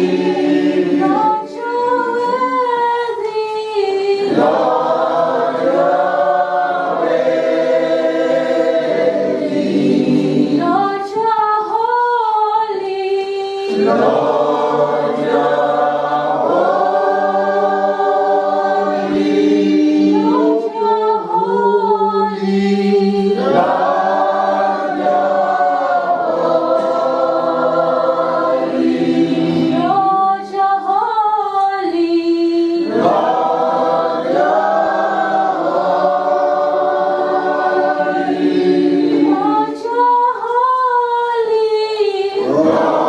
Lord, you're worthy. Lord, you're worthy. Lord, you're holy. Lord, you're holy. Lord, you're holy. Lord, Lord, you're holy. Lord, you're holy. Lord, you're holy. Lord,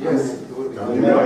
Yes. Amen.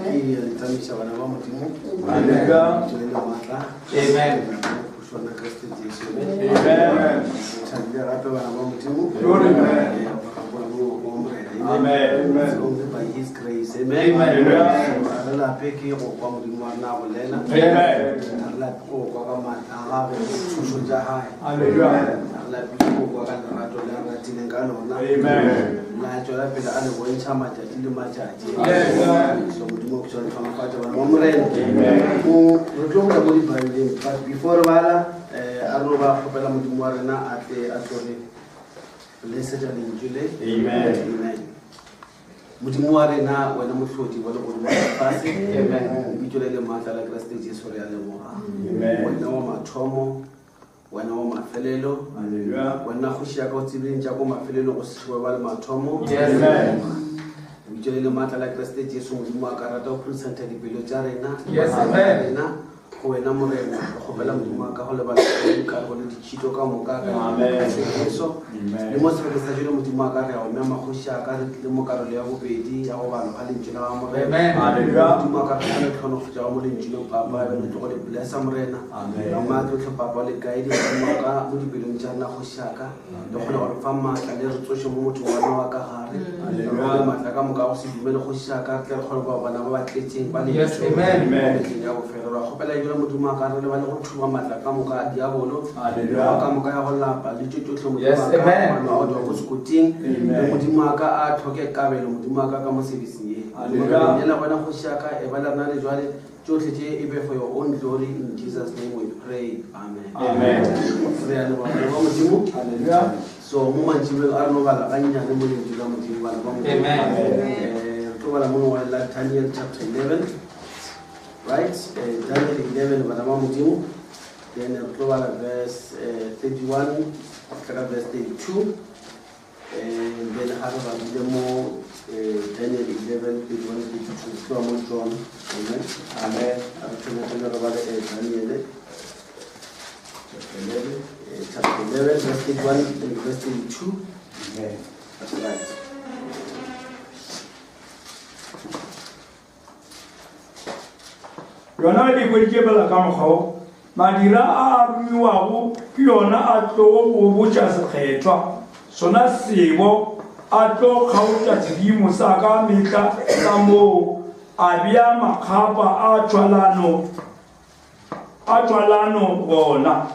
Ke a le tsamaisa bana ba Modimo. Hallelujah. Tswele le maatla. Amen. Go swana Kriste Jesu. Amen. Thabile gape bana ba Modimo. Glory, amen. Eh, go gopola mo go Morena. Amen. It's only by his grace. Amen. Amen. So, a re lape ke go kwa Modimo wa rena a bolela. Amen. A re lape go kwa ka maatla a gagwe le dithušo tša gagwe. Hallelujah. A re lape go kwa ka lerato le a re ratileng ka lona. Amen. La tšwela pele a le bontšha matšatši le matšatši. Yes. So Modimo o tšwela tlhonofatša bana ba Morena. Amen. Mo re tlo go ya mo dibaebeleng but before re bala eh, a re no ba kgopela Modimo wa rena a tle a tlo re lesetša lentšu le. Amen. Amen. Modimo wa rena wena mohlodi wa legodimo le lefase. Amen. Lebitso le le maatla la Kriste Jesu re a leboga. Amen. Wena wa mathomo, wena wa mafelelo, Hallelujah. wena kgoši ya ka o tsebileng tša ko mafelelo go se ba le mathomo. Yes. Amen. Lebitso le le maatla la Kriste Jesu Modimo a ka rata go phurusantha dipelo tša rena. Yes, Maatla a amen. rena go wena Morena re kgopela Modimo a ka go lebala ka go le ditšhito ka moka ka Amen. Kriste Jesu. Amen. Le mo sebakeng sa jeno Modimo a ka re a o mema kgoši a ka re tlile mo karolo ya bobedi ya go balwa ga lentšu la ga Morena. Amen. Hallelujah. Modimo a ka re kgone tlhonofatša mo lentšu papa e be le tlogo le blessa Morena. Amen. Ka maatla otlhe papa le kaedi Modimo wa ka mo dipelong tša rena kgoši a ka le kgone go re fa maatla le re tsoše mo mothong wa rena wa ka gare. Hallelujah. Re kgone maatla ka moka go se dumele kgoši a ka re tle re kgone go ba bana ba ba tletseng ba Yes, lentšu. amen. Amen. Mehleng ya bofelo ra kgopela ebile Modimo a ka re lebale go thuba maatla ka moka a diabolo. Hallelujah. Mekgwa ka moka ya go lapa le tše tšohle Modimo Yes, wa ka, amen. maano a go tšwa ko sekoting. Amen. Le Modimo wa ka a tlhoke kabelo Modimo wa ka ka mo serviceng ye. Modimo wa ka, Hallelujah. re neela wena kgoši ya ka e ba le rena le jwale tšohle tše e be for your own glory in Jesus name we pray. Amen. Amen. Re a leboga bana ba Modimo. Hallelujah. So mo mantšibeng a re no bala gannyane mo lentšu la Modimo bana ba Modimo. Amen. Eh, re tlo bala mo lengwalong la Daniel chapter 11. Right? Eh, Daniel 11 bana ba Modimo. Then re tlo bala verse eh, 31 go fihla ka verse 32. And then ga re badile mo eh, Daniel 11 31 32 re tloga mo John. Amen. Amen. A re thome pele re bale eh, Daniel chapter 11, eh, chapter 11 verse 31 and verse 32. Amen. That's right. Yona le hweditše bala ka mokgwa wo madira a a romiwago ke yona a tlo go botša sekgethwa sona sebo a tlo kgaotša sedimo sa ka mehla ka moo a bea makgapa a tšhwalano a tšwalano gona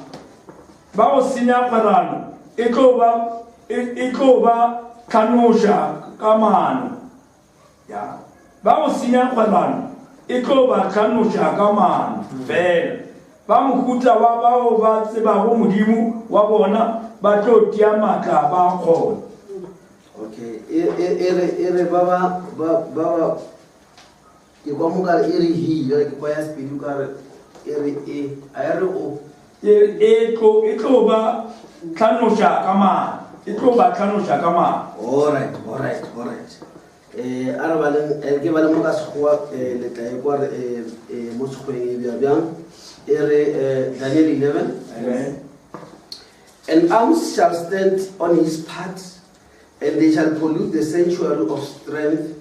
ba go senya kgwerano e tlo ba e e tlo ba tlhanoša ka maano ya ba go senya kgwerano e tlo ba tlhanoša ka maano fela ba mohuta wa bao ba tsebago Modimo wa bona ba tlo tia maatla ba kgona. Okay, e e e re e re ba ba ba ba ba ke kwa mo kare e re he jwale ke kwa ya Sepedi o kare e re e a e re o. E e tlo e tlo ba tlhanoša ka maano e tlo ba tlhanoša ka maano. All right, all right, all right. Eh a re baleng eh, ke bale mo ka Sekgowa eh le tla e kwa re eh eh mo Sekgoweng e bja bjang. E re eh Daniel 11. Amen. And arms shall stand on his part, and they shall pollute the sanctuary of strength,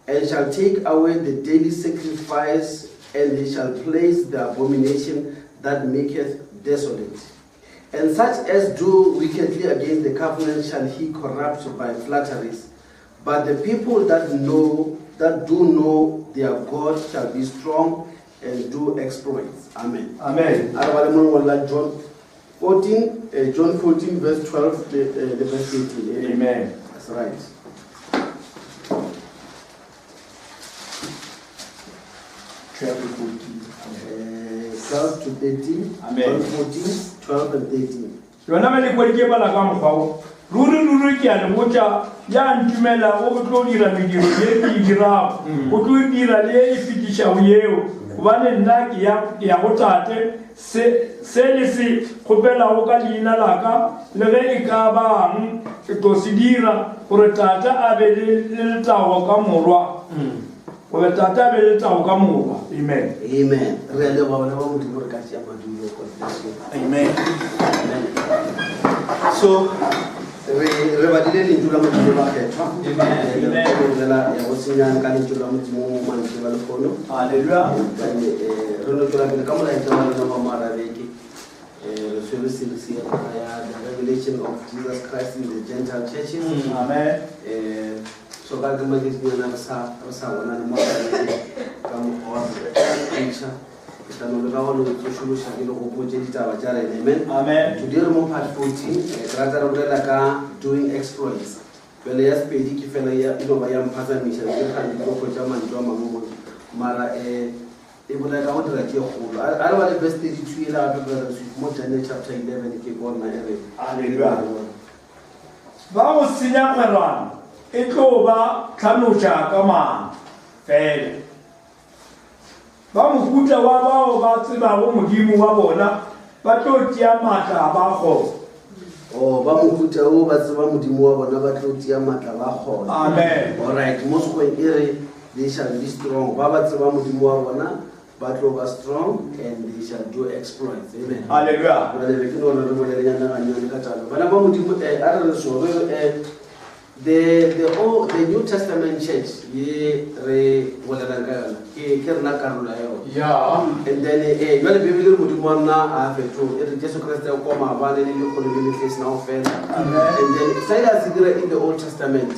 and shall take away the daily sacrifice, and they shall place the abomination that maketh desolate. And such as do wickedly against the covenant shall he corrupt by flatteries. But the people that know, that do know their God shall be strong and do exploits. Amen. Amen. A re bale mo lengwalong la John 14, John 14 verse 12 le verse 13. Amen. That's right. 12 12 to 13. Amen. John 14, 12 and 13. Yona bjale ke bala ka mokgwa wo. Ruri ruri ke a le botša, ya ntumelago o tlo dira mediro ye ke e dirago, o tlo dira le ye e fetišago yeo, gobane nna ke ya ke ya go Tate. Se se le se kgopelago ka leina la ka, le ge e ka bang, ke tlo se dira, gore Tate a be le le letago ka Morwa. Gore Tate a be le letago ka Morwa. Amen. Amen. Re a leboga bana ba Modimo re ka tšea madulo. God bless you. Amen. Amen. So re re badile lentšu la Modimo bakgethwa. Amen. Re tlo bolela ya go senyane ka lentšu la Modimo mantswe ba lekgono. Hallelujah. Bjale, re no tšwela pele ka molaetša wa rena wa moarabeke. Re tshwere series ya rena ya The Revelation of Jesus Christ in the Gentile Churches. Amen. So ka ke matšatšinyana re sa re sa bonane mo arabeke ka mokgwa wa go preacha. Ke tla no leka go le tsošološa ke le gopotše ditaba tša rena. Amen. Amen. Today re mo part 14, ke rata re bolela ka doing exploits. Bjale ya Sepedi ke fela ya e no ba ya mphatsamiša, ke re gantsi ke tlo hwetša mantšu a mangwe mo. Mara e bolela ka go dira tše kgolo. A re bale verse 32 ela gape, Brother Swift, mo Daniel chapter 11 ke bona e re. Hallelujah. Ba go senya kgwerano e tlo ba hlanoša ka maano fela. Ba mohuta wa bao ba tsebago Modimo wa bona ba tlo tšea maatla ba kgona. Oh, ba mohuta wo ba tseba Modimo wa bona ba tlo tšea maatla ba kgona. Amen. All right, mo Sekgoweng e re they shall be strong. Ba ba tseba Modimo wa bona ba tlo ba strong and they shall do exploits. Amen. Hallelujah. Jwale be ke no re re bolelenyana gannyane ka taba. Bana ba Modimo, a re re so, re re, the New Testament Church ye re bolelang ka yona, ke rena karolo ya yona. Yeah. And then, jwale Bibele re Modimo wa rena a fetoge, e re Jesu Kriste o kwa maabane le lekgono le letle sena go fela. Amen. And then sa ile a se dira in the Old Testament,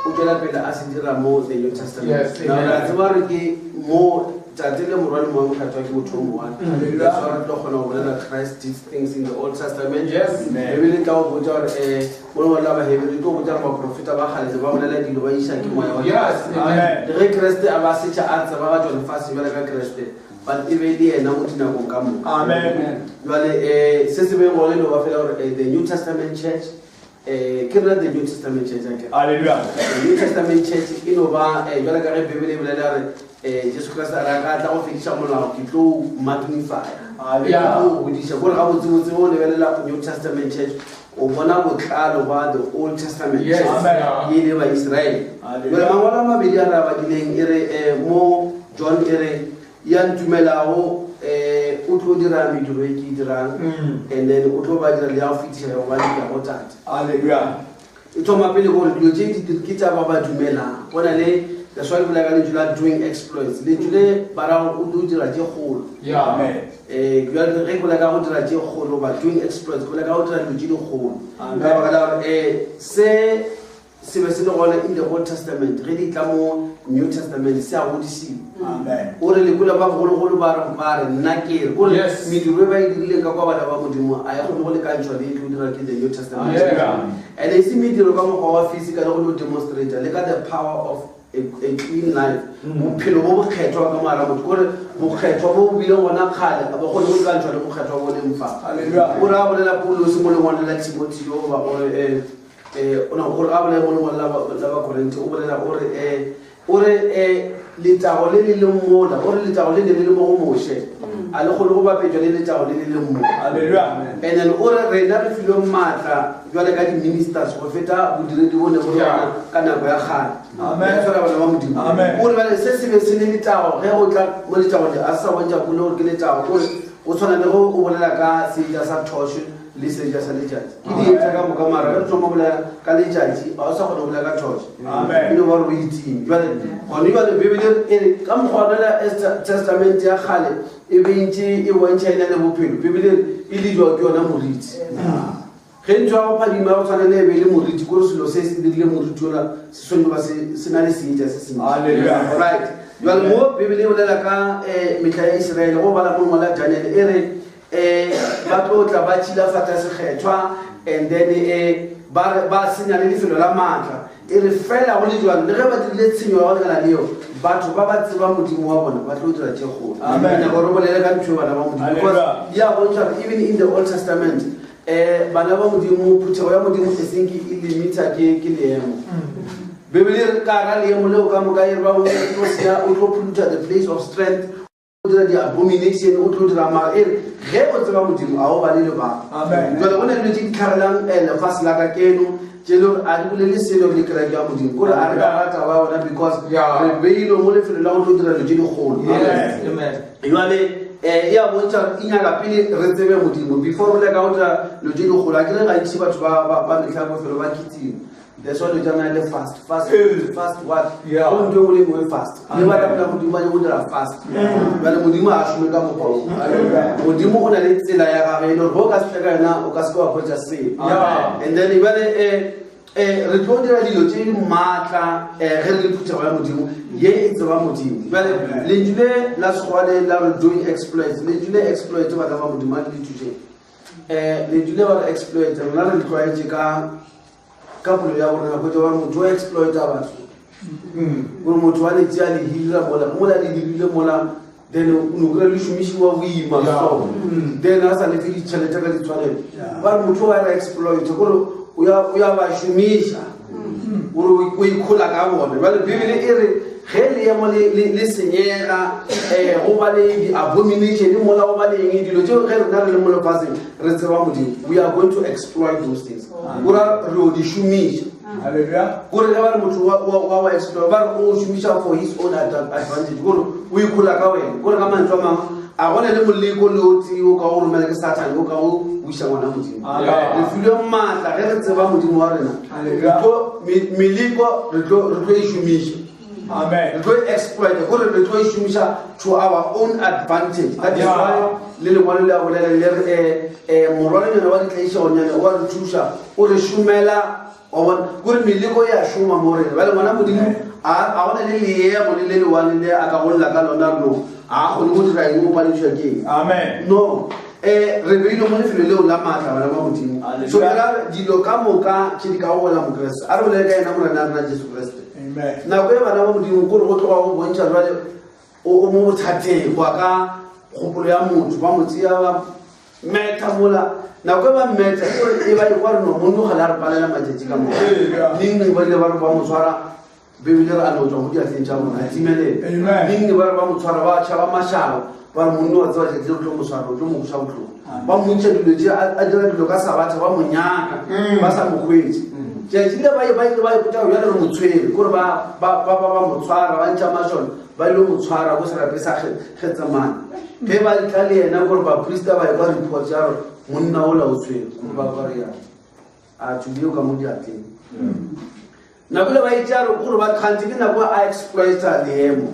o tšwela pele a se dira mo the New Testament. Yes, Now, amen. re a tseba gore ke mo Tate le Morwa le Moya o Mokgethwa ke motho o mongwe. Hallelujah. That's why re tlo kgona go bolela Christ did things in the Old Testament. Yes. Amen. Bibele e tla go botša gore, mo lengwalong la Bahebere e tlo go botša gore baprofeta ba kgale ba bolela dilo ba iša ke moya wa Yes, Kriste. amen. Le ge Kriste a ba setša a tsebagatšwa lefaseng bjalo ka Kriste, but e be e le yena mo dinakong ka moka. Amen. Jwale, se se beng gone e no ba fela gore, the New Testament Church, ke rena the New Testament Church, akere? Hallelujah. The New Testament Church e no ba, jwale ka ge Bibele e bolela gore, Jesu Kriste a re a ka tla go fediša molao, ke tlo magnify. Hallelujah. Ke tlo godiša. Kore gabotsebotse ge o lebelela New Testament Church, o bona botlalo ba the Old Testament Yes. Church. Amen. E le ba Israel. Hallelujah. Jwale mangwalo a mabedi a re a badileng e re, mo John e re, ya ntumelago, o tlo dira mediro e ke e dirang, and then o tlo ba dira le ya go fetiša ya gobane ke ya go Tate. Hallelujah. E thoma pele gore dilo tše di ke tša ba ba dumelang. Go na le, that's why le bolela ka lentšu la doing exploits. Lentšu le ba ra gore o tlo dira tše kgolo. Yeah. Amen. Jwale ge ke bolela ka go dira tše kgolo, ba doing exploits, ke bolela ka go dira dilo tše dikgolo. Amen. Ka baka la gore, se se be se le gona in the Old Testament, ge di tla mo New Testament se a godisiwa. Amen. O re lekola ba bogologolo ba re, ba re, nna ke re. O re, Yes. mediro e ba e dirileng ka kwa bana ba Modimo, a e kgone go lekantšhwa le e tlo dira ke the New Testament. Amen. And e se mediro ka mokgwa wa physical go no demonstrate, le ka the power of a clean life. Bophelo bo bokgethwa ka moara motho, kore bokgethwa bo bo bileng gona kgale, ga bo kgone go lekantšhwa le bokgethwa bo leng fa. Hallelujah. O re a bolela Paulose mo lengwalong la Timotheo, goba o re, o na, o re a bolela mo lengwalong la ba, la ba Korinthe, o bolela o re, o re, letago le le leng mola, o re letago le ne le le mo go Moshe, a le kgone go bapetšwa le letago le le leng mo. Hallelujah. And then o re rena re filwe maatla jwale ka di-ministers go feta bodiredi bo ne bo le Yeah. gona ka nako ya kgale. Amen. Ya tshwara bana ba Modimo. Amen. O re bjale se se be se le letago, ge o tla mo letagong le, a se sa bontšha pula gore ke letago, o re o tshwana le ge o bolela ka seetša sa torch le seetša sa letšatši. Ke dietša ka moka, mara ge re thoma bolela ka letšatši, ga o sa kgona go bolela ka torch. Amen. E no ba gore o itime. Jwale, gone jwale Bibele e re, ka mokgwa wa yona Testament ya kgale e be ntše e bontšha e na le bophelo. Bibele e re, e lejwa ke yona moriti. Ge ntho ya go phadima ya go tshwana le e be e le moriti, kore selo se se dirile moriti ola, se swanetše go ba se na le seetša se sentši. Hallelujah. Right. Jwale mo Bibele e bolela ka, mehla ya Israele, go bala mo lengwalo la Daniel, e re, um ba tlo tla ba tšhilafatša sekgethwa and then um ba senya le lefelo la maatla e re fela go le jalo le ge ba dirile tshenyo ya go lekana le eo batho ba ba tseba modimo wa bona ba tlo dira tše kgolo nyaka gore bolele ka ntho e bana ba modimo because ya bontšha gore even in the old testament um bana ba modimo phuthego ya modimo e senke e limita ke leemo bebele e re ka ra leemo leo ka moka e re ba o tlo senya o tlo phulutha the place of strength o dira di-abomination o tlo dira mara e re ge o tseba modimo a o bale lebaka jale go na dilo tse di tlhagelang eh, lefase la ka keno tse le gore a di bolele selo le kereke ya modimo kore a re ka rata ba ona because re beile mo lefelo la go tlo dira dilo tse dikgolo jale um e a bontšha e nyaka pele re tsebe modimo before re leka go dira dilo tse dikgolo a kere gantši batho ba metlha bofelo ba kitseng That's why dilo tša le fast fast fast what go ntho engwe le engwe fast le ba rapela modimo ba go dira fast jale modimo a šome ka mokgwa o modimo o na le tsela ya gage e le gore go ka se ka yona o ka se ke wa hwetša seo and then jale um um re tlo dira dilo tse di maatla um ge re le phuthego ya modimo ye e tseba modimo jale lentšu le la sekgowa le la re doing exploits lentšu le exploit batla ba modimo a le le thuseng um lentšu le ba re exploit rona re le tlwaetše ka ka polo ya gore nako tsa gore motho wa exploita batho gore motho wa letse a le hirira mola mola le hirile mola then o no kry le šomišiwa boima so then a sa lefe ditšhelete ka ditshwanelo ba re motho wa re exploit gore o ya ba šomiša gore o ikhola ka bone jale bibele e re ge leemo le senyega um go ba le di-abomination mola go ba le eng dilo tseo ge rena re le mo lefatsheng re tseba modimo we are going to exploit those things ora re o di šomiša kore ge ba re motho wa explore ba re o šomiša for his own advantage kore o ikhola ka wena kore ka mantswe a mangwe a gone le moleko le o tee o ka go romela ke sathane o ka go buša ngwana modimo re filwe maatla ge re tseba modimo wa rena meleko re tlo e šomiša re tlo e exploit gore re tlo e šomiša to our own advantage that is why le lengwalo le a bolela le re um morwalonyana wa ditlaišegonyana wa re thuša o re šomela wa bona kore meleko ya šoma mo rena bale ngwana modimo a gona le leemo le le lewane le a ka golla ka lona no a kgone go dira eng o paledišwa ke eng amen no um re beile mo lefelo leo la maatla bana ba modimo so era dilo ka moka tše di ka go wela mokeresete a re bolele ka ena morena a rena jesu kreste nako e bana ba modimo kore go tloga go bontšha jale o mo bothateng go ya ka kgopolo ya motho ba mo tseya ba metha mola nako e ba mmetha kore e ba ekwa re no monno ga le a re palela matšatši ka moka neng ba ile ba re ba mo tshwara bebele re a no tswa mo diatleng tša bona a timelele neng ba re ba mo tshwara ba tšhaba mašaba ba re monno wa tseba tšatši le tlo mo tshwara o tlo mo goša botlhoko ba mo ntšha dilo tše a dira dilo ka sabatha ba mo nyaka ba sa mo hwetše tšatši le ba ba ile ba ipotša gore bjale re mo tshwere kore ba ba ba ba mo tshwara ba ntšha mašole ba ile mo tshwara ko serape sa getsemane ge ba tla le yena gore baprista ba ekwa report ya gore monna ola o tshwere gore ba kwa re yang a tswile ka mo diatleng nako le ba itša re gore ba kgantse ke nako a exploita leemo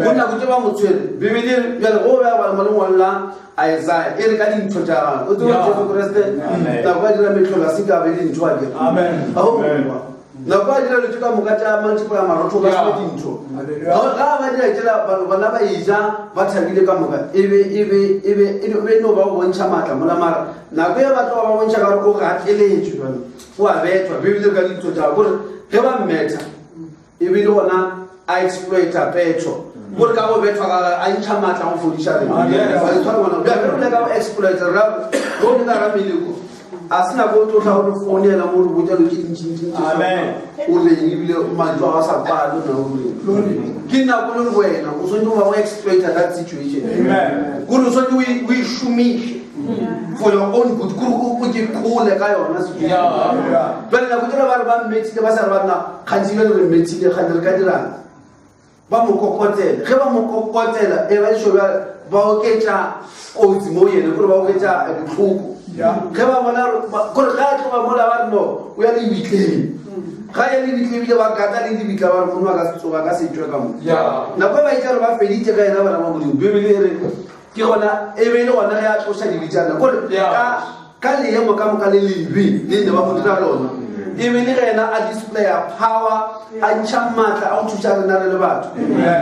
go nako tse ba mo tshwere bibele bjale go ya bala mo lengwalo la isaiah e re ka dintho tša gagwe o tseba jesu kriste nako a dira metlholo a se ka be dintho a dira nako a dira dilo ka moka tša mantšhipo ya marotho ka se dintho ga ba dira tsela bana ba eja ba thabile ka moka e be e be e be e be no ba go bontšha maatla mola mara nako e ba tloga ba bontšha ka gore o gateletšwe jalo o a bethwa bibele ka dintho tša gore ge ba mmetha e be le gona a exploita petho gore ka go bethwa ga a ntšha maatla go fodiša rena bjale ka go exploita ra go le ka ra meleko a se nako o tlo tla gore founela mo re botsa dilo tse dintšintšintši o reng ebile mantso a ga sa kwale na o reng ke nako le gore wena o tshwanetse go ba go exploita that situation gore o tshwanetse o e šomiše for your own good kore o ke kgole ka yona situation bjale nako tsela ba re ba mmethile ba sa re ba nna gantsi bjale re mmethile gantsi re ka dirang ba mo kokotela ge ba mo kokotela e ba ešo ba oketša kotsi mo yene kore ba oketša botlhoko ge ba bona kore ga a tloga mola ba re no o ya lebitleng ga ya lebitleng ebile ba kata le lebitla ba re mono a ka setsoga ka setswe ka mo nako e ba itša re ba feditše ka yena bana ba modimo bibele e re ke gona e be e le gona ge a tloša dibe tša rena kore ka leemo ka moka le lebe le ne ba mo dira lona. E be le gena a displaya power, a ntšha maatla a go thuša rena re le batho.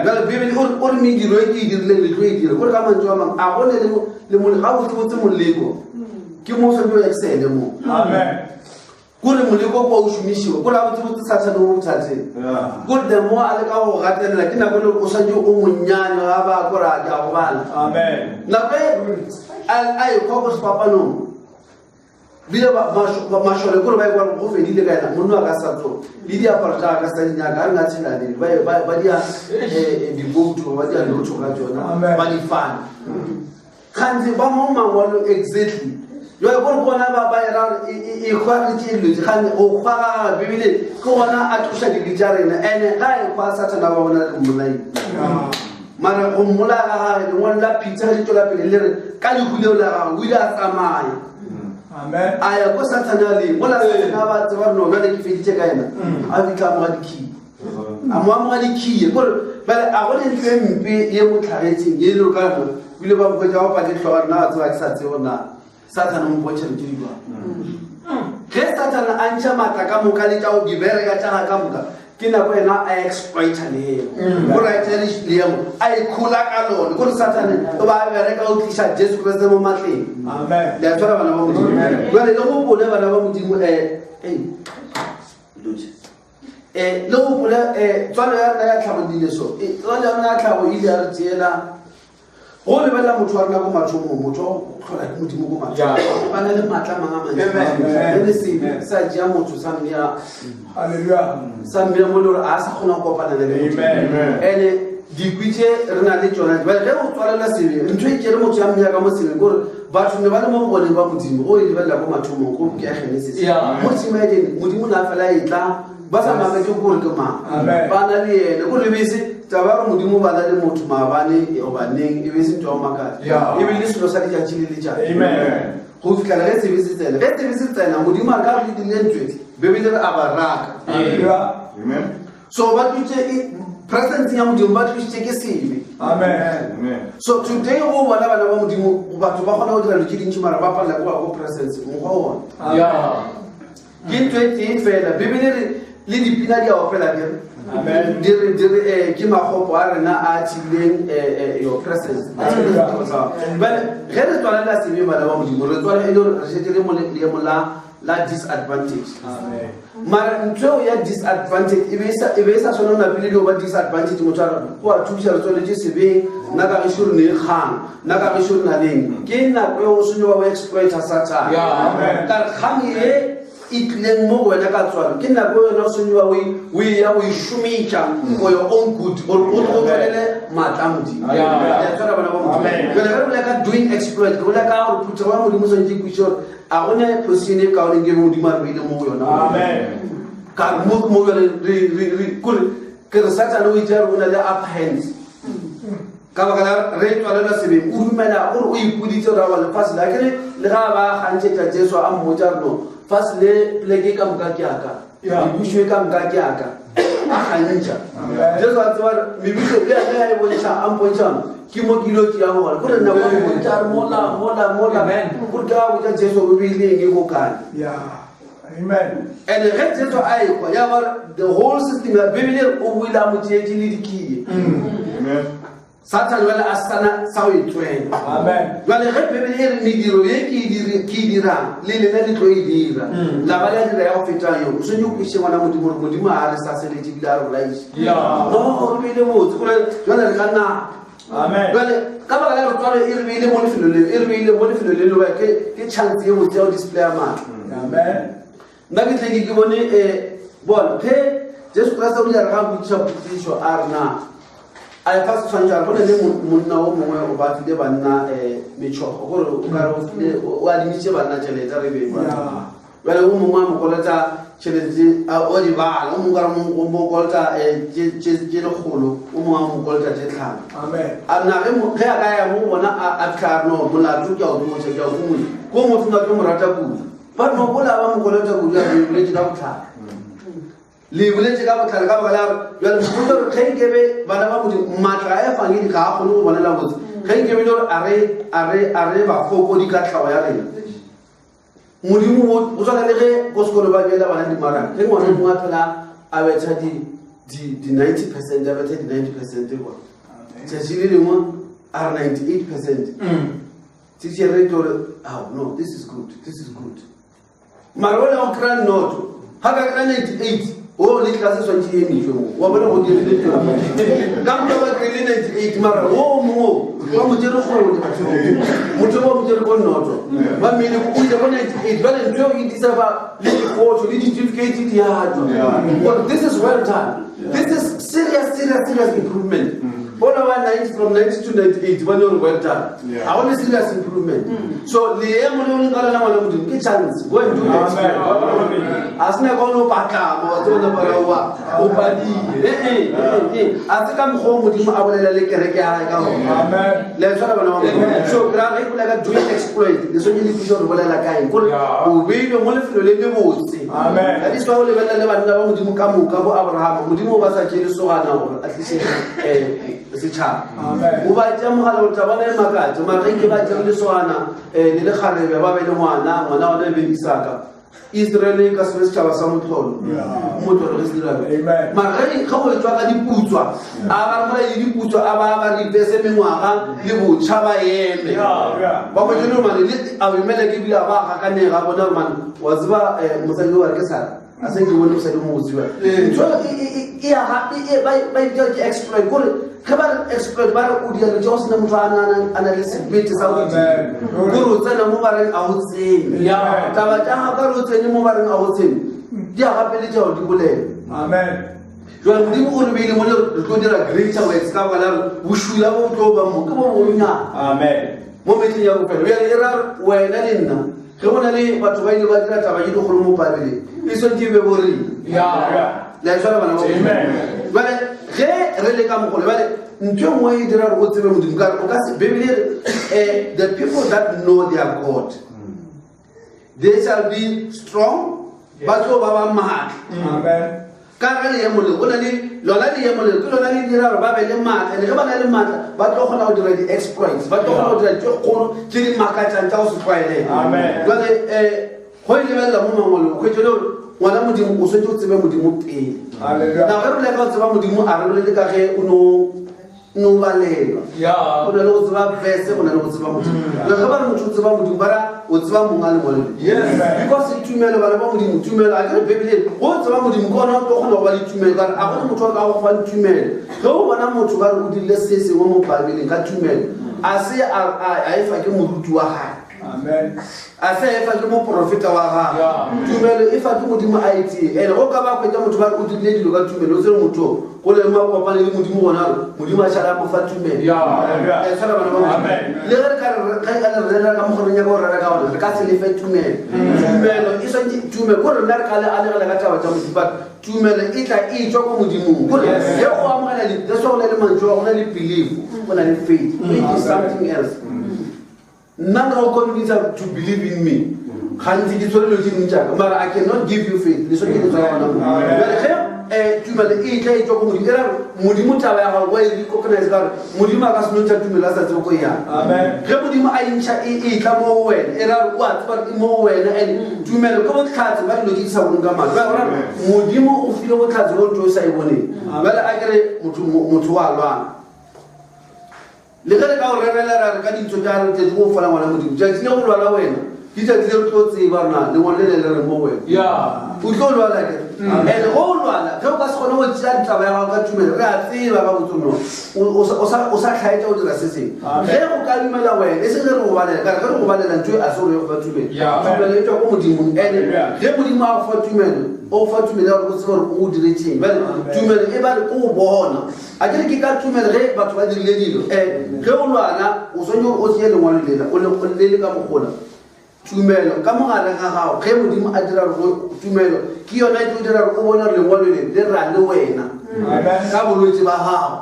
Jale Bibele o re mediro e ke e dirileng le tlo e dira. Gore ka mantšu a mangwe a go ne le ga botsebotse moleko ke mo o swanetše o excele mo. Kore moleko kwa o šomišiwa kore a botsebotse Sathane o bothateng. Kore the more a leka go gatelela ke nako e le o swanetše o monnyane ga ba kore a ke a gobala. Nako e a e kwa ko sefapanong bile mašole kore ba ekwa go fedile ka ena monna a ka sa tso le diaparo tša ka sa dinyaka a re nga tshelane ba dia diboutu ba dia lotho ka tsona ba di fana gantsi ba mo mangwalo exactly jale kore ke gona ba era e kgwa re tše dilo tse gane go kgwa ga gagwe bibele ke gona a tloša dibe tša rena ene ga e kgwa sathana ba bona re mmolaile mara go mmolaya ga gage lengwalo la Peter le tšwela pele le re ka lehu leo la gagwe o ile a tsamaya a ya ko sathane a leng mola sathane a ba tseba no bjale ke feditše ka ena a fitlha amoga dikhiye a mo amoga dikhiye kore bjale a go le ntho e mpe ye mo tlhagetseng ye e le ka mo bile ba mokgwetsa go pake tlhoga rena a tseba ke sa tsebo na sathane o mpontšha dilo tse di jwang ge sathane a ntšha maatla ka moka le tša go di bereka tša ga ka moka ke nako ena a exploita leemo gore a tseye leemo a ikhola ka lone kore sathane o ba a bereka o tliša Jesu Kriste mo matleng. Le a tshwara bana ba Modimo. Jale le gopole bana ba Modimo um le gopole um tswalo ya rena ya tlhago dile so tswalo ya rena ya tlhago ile ya re tseela go lebelela motho wa rena ko mathomong motho wa go tlhola ke Modimo ko mathomong ba na le maatla mang a mantsi le sebe sa jea motho sa mmea sa mmea mo le gore a sa kgona go kopana le Modimo. Ene dikwi tše re na le tsona ge o tswalela sebe ntho e kere motho ya mmea ka mo sebeng kore batho ne ba le mo bogoneng ba Modimo go e lebelela ko mathomong ko ke ya Genesis mo tshimo ya Edene Modimo ne a fela e tla ba sa makatše gore ke mang ba na le ene kore bese taba ya gore Modimo ba na le motho maabane goba neng e be se ntho ya go makatša e be le selo sa letšatši le letšatši go fitlhela ge sebe se tsena ge sebe se tsena Modimo a ka re le dirile ntho Bibele re a ba raka so ba tlotše presence ya Modimo ba tlositše ke sebe. So today go bona bana ba Modimo batho ba kgona go dira dilo tše dintši mara ba palela ke go ya ko presence mokgwa ona ke ntho e tee fela Bibele re le dipina di a opela di re di re di re ke makgopo a rena a thibileng your presence bale ge re tswalela sebe bana ba Modimo re tswala e le gore re šetse le mo leemo la la disadvantage mara ntho eo ya disadvantage e be e sa swane napile le go ba disadvantage motho a re o a thuša re tswaletše sebeng nna ka gešo re ne kgang nna ka gešo re na leng ke nako eo o swanetše wa go exploita Satan ka re kgang e e tlileng mo go wena ka tswalo ke nako yona o swanetše wa o e ya go e šomiša for your own good gore o o tswelele maatla a Modimo. Le a tshwara bana ba Modimo. Jwale ge re bolela ka doing exploit ke bolela ka gore phuthego ya Modimo swanetše e kwešiše gore a go ne position e kaone ke Modimo a re beile mo go yona. Ka re mo mo jwale re re re kore ke re Satan o itse a re o na le upper hands. Ka baka la re tswalelwa sebeng o dumela gore o ipoditse gore aowa lefase le akere le ga ba gantšhetša Jesu a mmotša re no fase le pleke ka moka ke aka mebušo e ka moka ke aka a gantšha Jesu a tseba mebušo le ena a e bontšha a mpontšha ke mo ke ilo tšea gona kore nako e bontšha re mola mola mola kore ke a botša Jesu o beile eng e ko kae. And ge Jesu a ekwa ya ba the whole system ya Bibele o buile a mo tšeetše le dikie. Satan jwale a sana sa go e tswela. Jwale ge Bibele e re mediro ye ke e ke e dirang le lena le tlo e dira. La ba la dira ya go feta yo. O swanetše o kwešiše ngwana Modimo gore Modimo a re sa seletše ebile a re bolaiše. No, re beile botse gore jwale re ka nna Amen. Jwale ka baka la gore tswalo e re beile mo lefelo le e re beile mo lefelo le le ke ke chance ye botse ya go displaya maatla. Amen. Nna ke tle ke bone bona ge Jesu Kriste o ile a re ga botšiša potšišo a re na a efa setshwantšho a re go ne le monna o mongwe o ba file banna metšhogo gore o kare o file o adimitše banna tšhelete re be Bjale o mongwe a mo kolota tšhelete tše, o di bala, o mongwe ka re o mo kolota tše lekgolo, o mongwe a mo kolota tše tlhano. A na ge ge a ka ya mo bona a fitlha a re no molato ke a o tsoša ke a o fumula ko motho na tlo mo rata kudu ba no bola ba mo kolota kudu a re boletse ka botlhale le boletse ka botlhale ka baka la gore jale mpotsa gore ge nkebe bana ba Modimo maatla a efangedi ga a kgone go bonela botse ge nkebe le gore a re bafokodi ka tlhago ya rena. Modimo o tshwana le ge ko sekolo ba beela bana dimaraka ge ngwana mongwe a phela a betha di-90 percent a betha di-90 percent kwa tšatši le lengwe a re 98 percent teacher e tlo re oh no, this is good, this is good. Mara o le go kry-a noto ga ka kry-a 98 o le tlase swantšhe e emišwe mo wa bona go dirile ka moka ba kry-ile 98 mara o mongwe ba mo tšere kgole motho ba mo tšere ko noto ba mmele o ile ko 98 bale ntho eo e disa ba le diphoto le di-certificate di atwa gore this is well done, this is serious, serious, serious improvement. Bona ba 90, from 90 to 98, ba ne gore well done. Ga gone serious improvement. So leemo le o leng ka lona, ngwana Modimo, ke chance. Go and do that. A se nako o patlama wa tseba bara wa o padile. Ee, a se ka mokgwa o Modimo a bolela le kereke ya gae ka gona. Le tshwana, bana ba Modimo. So kry ge bolela ka doing exploit, le swantse le thusa gore bolela kaeng kore o beilwe mo lefelo le le botse. That is why o lebelela le banna ba Modimo ka moka, bo Abrahama, Modimo o ba sa tšee lesogana gore a tlise setšhaba. O ba tšea mogala gore tabana e makatse, mara ge ke ba tšere lesogana le lekgarebe, ba be le ngwana, ngwana ona e be Isaka, Israele e ka se be setšhaba sa motlholo, motlholo ge se dira. Mara ge go etswa ka diputswa, a ba re mola le diputswa, a ba ba ripese mengwaga le botšha, ba eme ba kgwetse le mane le Abimeleke ebile a ba gakanega bona gore mane wa tseba mosadi o ba re ke Sara, a se ke bone mosadi mo motsiwa ntho ba e ke exploit. Kore ge ba re exploit, ba re o dira tse go sena motho a na le sebete sa go dira, kore o tsena mo ba reng a o tsene. Taba tša gago ka re o tsene mo ba reng a o tsene, di a gapeletša gore di bolele. Jale Modimo o re beile mo le re tlo dira greater works ka baka la re bošula bo tlo ba mo ke bo bonnyane mo metlheng ya bofelo. Bjale e ra re wena le nna, ge go na le batho ba ile ba dira taba ye dikgolo mo Babeleng, e swantse e be bo reng le a tshwana, bana ba? Jale ge re le ka mogolo, bjale ntho e nngwe e dira gore o tsebe Modimo ka re o ka se Bebele e re, "The people that know their God, they shall be strong." Ba tlo ba ba maatla ka ga leemo le go na le lona. Leemo le ke lona le dira gore ba be le maatla, and ge ba na le maatla, ba tlo kgona go dira di-exploits, ba tlo kgona go dira tse kgolo tse di makatsang tsa go se tlwaelege. Jale go e lebelela mo mangwalong, kgwetso le gore ngwana Modimo o swetse o tsebe Modimo pele. Na ge re boleka go tseba Modimo, a re bolele ka ge o no balelwa. Go na le go tseba verse, go na le go tseba Modimo. Jale ge ba re motho o tseba Modimo, ba ra o tseba monga lengwalo le. Because tumelo, bana ba Modimo, tumelo, a ke re Bebele, go tseba Modimo ke ona o tlo kgona go ba le tumelo, ka re a gone motho a ka go fang tumelo. Ge o bona motho ba re o dirile se sengwe mo Babeleng ka tumelo, a se a e fa ke moruti wa gae, a se a e fa ke moprofeta wa gage, tumelo e fa ke Modimo a e tsee. And go ka ba kgwetsa motho ba re o dirile dilo ka tumelo, o tsere motho go le makopane le Modimo gona gore Modimo a šala a mo fa tumelo. Tshwana, bana ba Modimo. Le ge re ka re ge ka le rera ka mokgwa re nyaka go rera ka gona, re ka se lefe tumelo. Tumelo e swantse, tumelo kore rena re ka le anegela ka taba tša Modimo, but tumelo e tla e tswa ko Modimong, kore ge o amogela that's why go na le mantšu a go na le belief, go na le faith. Faith is something else. Nna nka go convince to believe in me gantsi, ke tshwere dilo tse dingwe jaaka, mara I cannot give you faith. Le sone ke tswa gona mo. Jale ge tumelo e tla e tswa ko Modimo, e ra gore Modimo taba ya gago wa e recognize, ka gore Modimo a ka se no ntšha tumelo a sa tsebe ko yang. Ge Modimo a entšha e e tla mo go wena, e ra gore o a tseba gore e mo go wena. And tumelo ke botlhatse ba dilo tse di sa boneng ka matlho. Jwale go ra gore Modimo o file botlhatse bo ntho o sa e boneng. Jale a kere motho wa lwana, le ge re ka o rerela ra re ka dintho tša re tletse go fola, ngwana Modimo, tšatši le go lwala wena ke tšatši le re tlo tseba rona lengwalo le le le reng mo wena. O tlo lwala ke, and go o lwala, ge o ka se kgone go tšea ditaba ya gago ka tumelo, re a tseba ka botsono o sa tlhaetša go dira se sengwe. Ge go ka dumela wena, e seng ge re go balela, kare ge re go balela ntho e a se gore go fa tumelo. Tumelo e tswa ko Modimong, and ge Modimo a go fa tumelo, o go fa tumelo ya gore o tsebe gore o diretseng. Bjale tumelo e ba re ko o bona, a ke re ke ka tumelo ge batho ba dirile dilo. Ge o lwana, o swanetse gore o tseye lengwalo lela o le le ka mogola tumelo ka mogare ga gago. Ge Modimo a dira gore tumelo ke yona e tlo dira gore o bone gore lengwalo le le ra le wena ka bolwetse ba gago.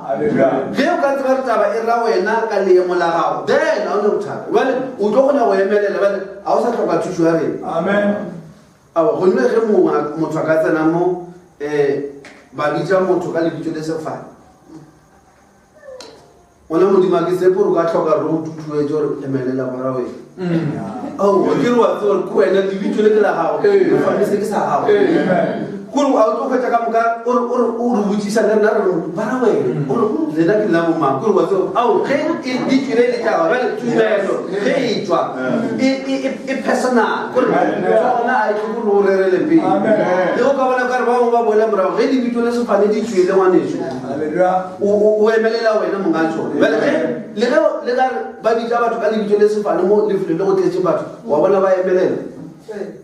Ge o ka tseba re taba e ra wena ka leemo la gago, then ga o ne bothata. Jale o tlo kgona go emelela, bale ga o sa tlhoka thuso ya rena. Aowa, gonne ge mongwe motho a ka tsena mo ba bitša motho ka lebitso le sefane. Ngwana Modimo, a ke tshepe gore o ka tlhoka re go tutuetše gore emelela gora wena. Ao, ke re wa tseba gore ke wena, lebitso le ke la gago, sefane se ke sa gago. Kore a o tlo hwetša ka moka o re o re o re botšiša le rena re re bara wena, o re lena ke lena bomang, kore wa tseba ao ge e di tšwile le tša gago bjale tumelo ge e tšwa e e e e personal kore gona a e tlhoke gore o rerele pele. Le go ka bona kare ba bangwe ba boela morago ge lebitso le sefane di tšwele ngwaneso. O emelela wena monga tšona. Bjale ge le ge le ka re ba bitša batho ka lebitso le sefane mo lefelong le go tletše batho, wa bona ba emelela.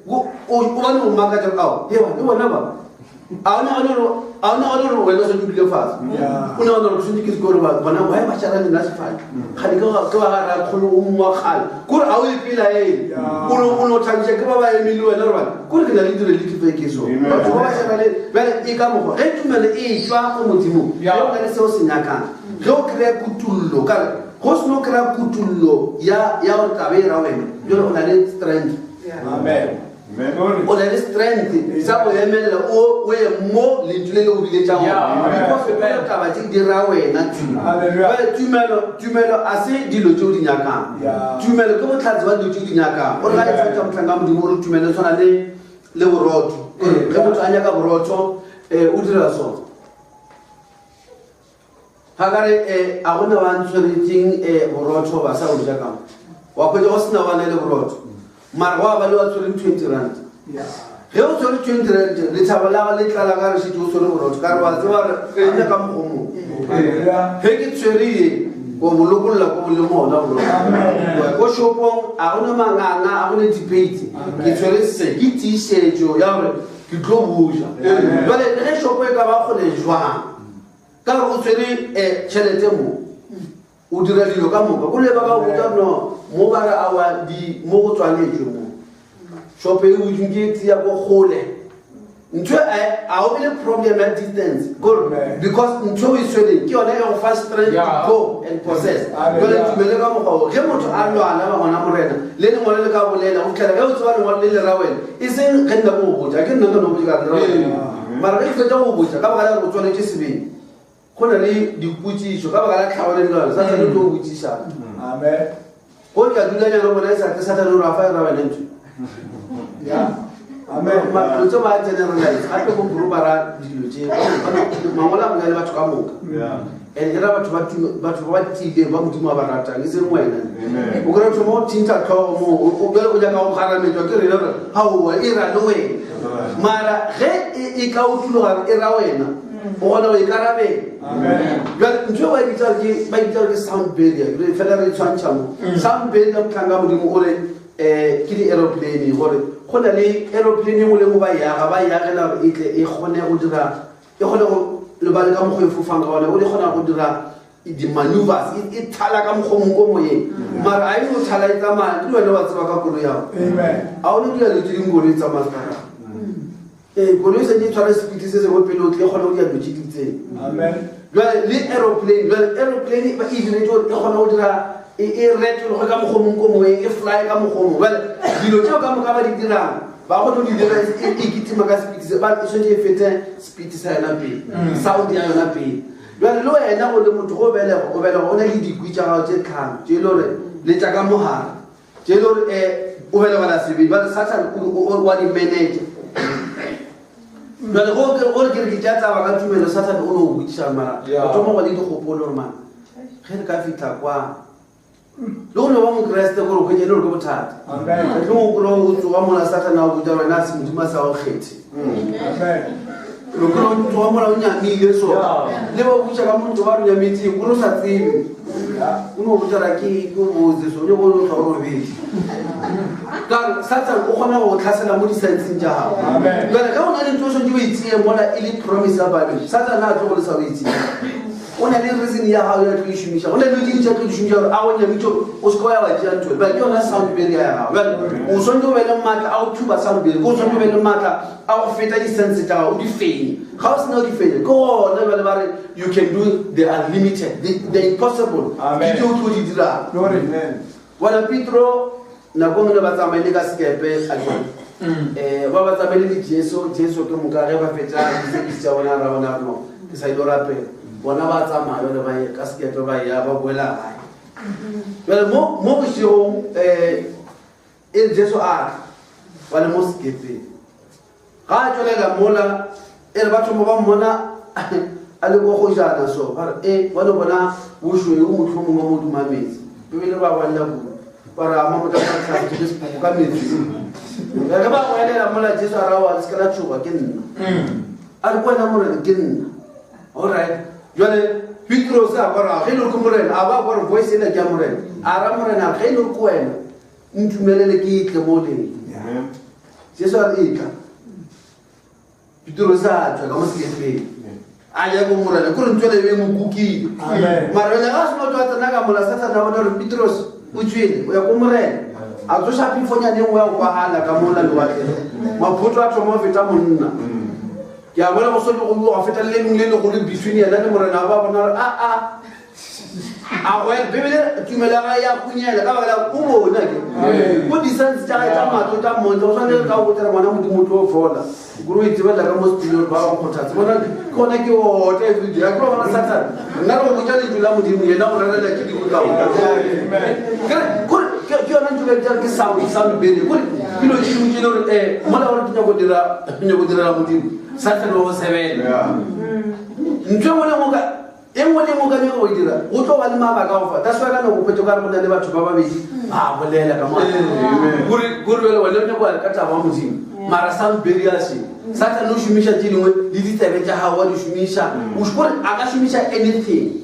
O bane o makatša ao, hewa le bona ba. A o nagane gore a o nagane gore wena o santse o dule fatshe. O nagana gore ke santse ke se gore bona why ba šala le nna sefane. Kgane ke ke ba ga rakgolo o mongwe wa kgale. Kore a o ipelaele. O no o no thabiša ke ba ba eme le wena gore ba kore ke na le direlifi fe ke so. Batho ba ba šala le bjale e ka mokgwa ge tumelo e tšwa go Modimo, ge o na le seo se nyakang, ge o kry-a kutullo, ka re go seno kry-a kutullo ya ya gore taba e ra wena, jale o na le strength. Amen. O na le strength sa go emelela o o ye mo lentšu le le go biletšang gona. Because o kgona taba tše di ra wena tu. Jwale tumelo, tumelo a se dilo tše o di nyakang. Tumelo ke bohlatse ba dilo tše o di nyakang. O re ga e tshwantšha mohlanka wa Modimo o re tumelo e tshwana le le borotho. Kore ge motho a nyaka borotho eh, o dira so. Ga ka re eh, a gona ba ntshweretseng eh, borotho ba sa o ja ka mo. Wa hwetša go sena wa na le borotho. Mara gwa ba le wa tshwereng 20 rand. Ge o tshwere 20 rand, lethabo la le tlala ka re šetše o tshwere borotho. Ka re wa tseba re nna ka mokgwa mo. Ge ke tshwere ye, ko bo lokolla ko bo leng gona borotho. Ko shopong a gona manganga, a gona debate. Ke tshwere se, ke tiišetšo ya gore ke tlo boja. Jwale le ge shopo e ka ba kgole jwang, ka gore o tshwere um tšhelete mo o dira dilo ka moka kole ba ka botsa no mo ba re awa di mo go tswaletšwe mo shopo e butsweng ke tsia ko kgole ntho e a o be le problem ya distance gore because ntho o e tshwereng ke yone e go fa strength to go and possess. Jale tumele ka mokgwa o ge motho a lwala ba ngwana morena le lengwalo le ka bolela go fitlhela ge o tseba lengwalo le le ra wena e seng ge nna ko go botša ke nna ka no botša ka re wena mara ge ke fetša go botša ka baka la gore o tswaletše sebeng go na le dipotšišo ka baka la tlhago le lona satane o tlo o botšiša Amen. Go tla dulanyana bona e sa tle satane o re a fa e ra wena ntho Yeah. Amen. dilo tse ba generalize gape ko group ba ra dilo tse mangolo a bolela le batho ka moka and e ra batho ba batho ba ba tiileng ba Modimo a ba ratang e seng wena. O kry-a thoma go thintha tlhogo mo o bjale o nyaka go kgarametswa ke rena gore gaowa e ra le wena mara ge e ka utuloga e ra wena o kgona go ikarabela. Jwale ntho e ba e bitsa gore ke ba e bitsa gore ke sound barrier re fela re tshwantšha mo sound barrier motlhanka Modimo o re um ke di-aeroplane gore go na le aeroplane e nngwe le nngwe ba e aga ba e agela gore e tle e kgone go dira e kgone go lebale ka mokgwa e fofang ka one o di kgona go dira di-maneuvers e thala ka mokgwa mongwe ko moyeng mara a e no thala e tsamaya ke le wena wa tseba ka koloi yago Amen. a o ne dira dilo tse dingwe koloi e tsamaya sebaka ee koloi e santse e tshware speed se sengwe pele o tle kgone go dira dilo tse di itseng. Amen. Jwale le aeroplane jwale aeroplane ba e diretse gore e kgone go dira e e retologe ka mokgwa mongwe ko moyeng e fly ka mokgwa mongwe jwale dilo tseo ka moka ba di dirang ba kgone go di dira e e kitima ka speed se ba e tshwanetse e fete speed sa yona pele sound ya yona pele jwale le wena o le motho go belega o belega o na le dikwi tša gago tše tlhano tše e le gore le tša ka mogare tše e le gore um o belegela sebedi jwale Satan wa di manager jwale gore ke re ke tša taba ka tumelo Satan o no o botšiša mara o thoma go le dikgopolo gore mara ge re ka fitlha kwa le go no ba mokeresete gore o hwetše le gore ke bothata Amen. tle o kry o tsoga mola Satan a o botša wena a se Modimo a sa o kgethe. Amen. O kry o tsoga mola o nyamile so le ba botša ka motho ba re nyametseng o re o sa tsebe o no botša ra ke ke o botse so o nyako o tlwa o robetse ka re Satan o kgona go tlhasela mo di-senseng tša gago. Amen. Jale ge o na le ntho o swanetše o e tseye mola e le promise ya Bible Satan a tlo go lesa o e tseye o na le reason ya gago ya tlo e šomiša go na le dilo tše dintši a tlo di šomiša gore a go nyamitše gore o se ke wa ya wa tšea ntho bjale ke yona sound barrier ya gago bjale o swanetše o be le maatla a go thuba sound barrier ke o swanetše o be le maatla a go feta di-sense tša gago o di fenye ga o sena o di fenye ke gona bjale ba re you can do the unlimited the impossible Amen. ke tse o tlo di dirang. Glory. Bona Petro nako nngwe ne ba tsamaile ka sekepe a jwang um ba ba tsamaile le Jesu Jesu ke moka ge ba fetša di-service tša bona ra bona re no ke sa ile go rapela. Bona ba tsamaya jale ba ye ka sekepe ba ya ba boela gae. Jale mo mo bošegong um e re Jesu a tla ba le mo sekepeng. Ga a tšwelela mola e re batho mo ba mmona a le ko gojana so ba re e ba no bona bošweu mohlomongwe mo duma metsi. Bibele ba gwelela kudu ba re ama motho a tlhatswe ke sepoko ka metsi. Ge ba gwelela mola Jesu a ra wa le se ke la tšhoga ke nna. A re ko wena Morena ke nna. Alright. Jwale Petrose a kwa ge e le ke Morena a ba kwa re voice ela ke ya Morena. A ra Morena ge e le ke wena ntumelele ke tle mo leng. Jesu a re etla. Petrose a tswa ka mo sekepeng. A ya ko Morena kore ntho ele e mo kukile. Amen. Mara jwale ga a seno tswa tsena ka mola Satane a bona gore Petrose o tswele o ya ko Morena. A tsoša phefonyane e nngwe ya go kwagala ka mola lewatleng. Maphoto a thoma go feta monna. Ke a bona go sone go go feta le lengwe le legolo between yena le Morena ba bona gore a a a go Bibele tumelo ya gagwe ya hunyela ka baka la o bona ke o di-sense tša gagwe tša matlo tša mmontša go swane le ka go botela ngwana Modimo o tlo fola kore o itsebelela ka mo setulong ba go kgothatse bona ke gona ke otla everyday a ke ba bona Satan nna re go botša lentšu la Modimo yena o rerela ke dingwe ka kore ke yona ntho e ke sound sound bele kore ke dilo tše dingwe tše le gore um mola gore ke nyako dira nyako direla Modimo Satan wa go sebela ntho e nngwe le nngwe ka e nngwe le nngwe ka nyaka go e dira go tlo ba le mabaka a go fa. That's why ka nako kgwetso ka re go na le batho ba babedi ba bolela ka mo kore kore jale wena o nyako ya ka taba ya Modimo mara sound barrier se Satan o šomiša tše dingwe le ditsebe tša gago wa di šomiša o kore a ka šomiša anything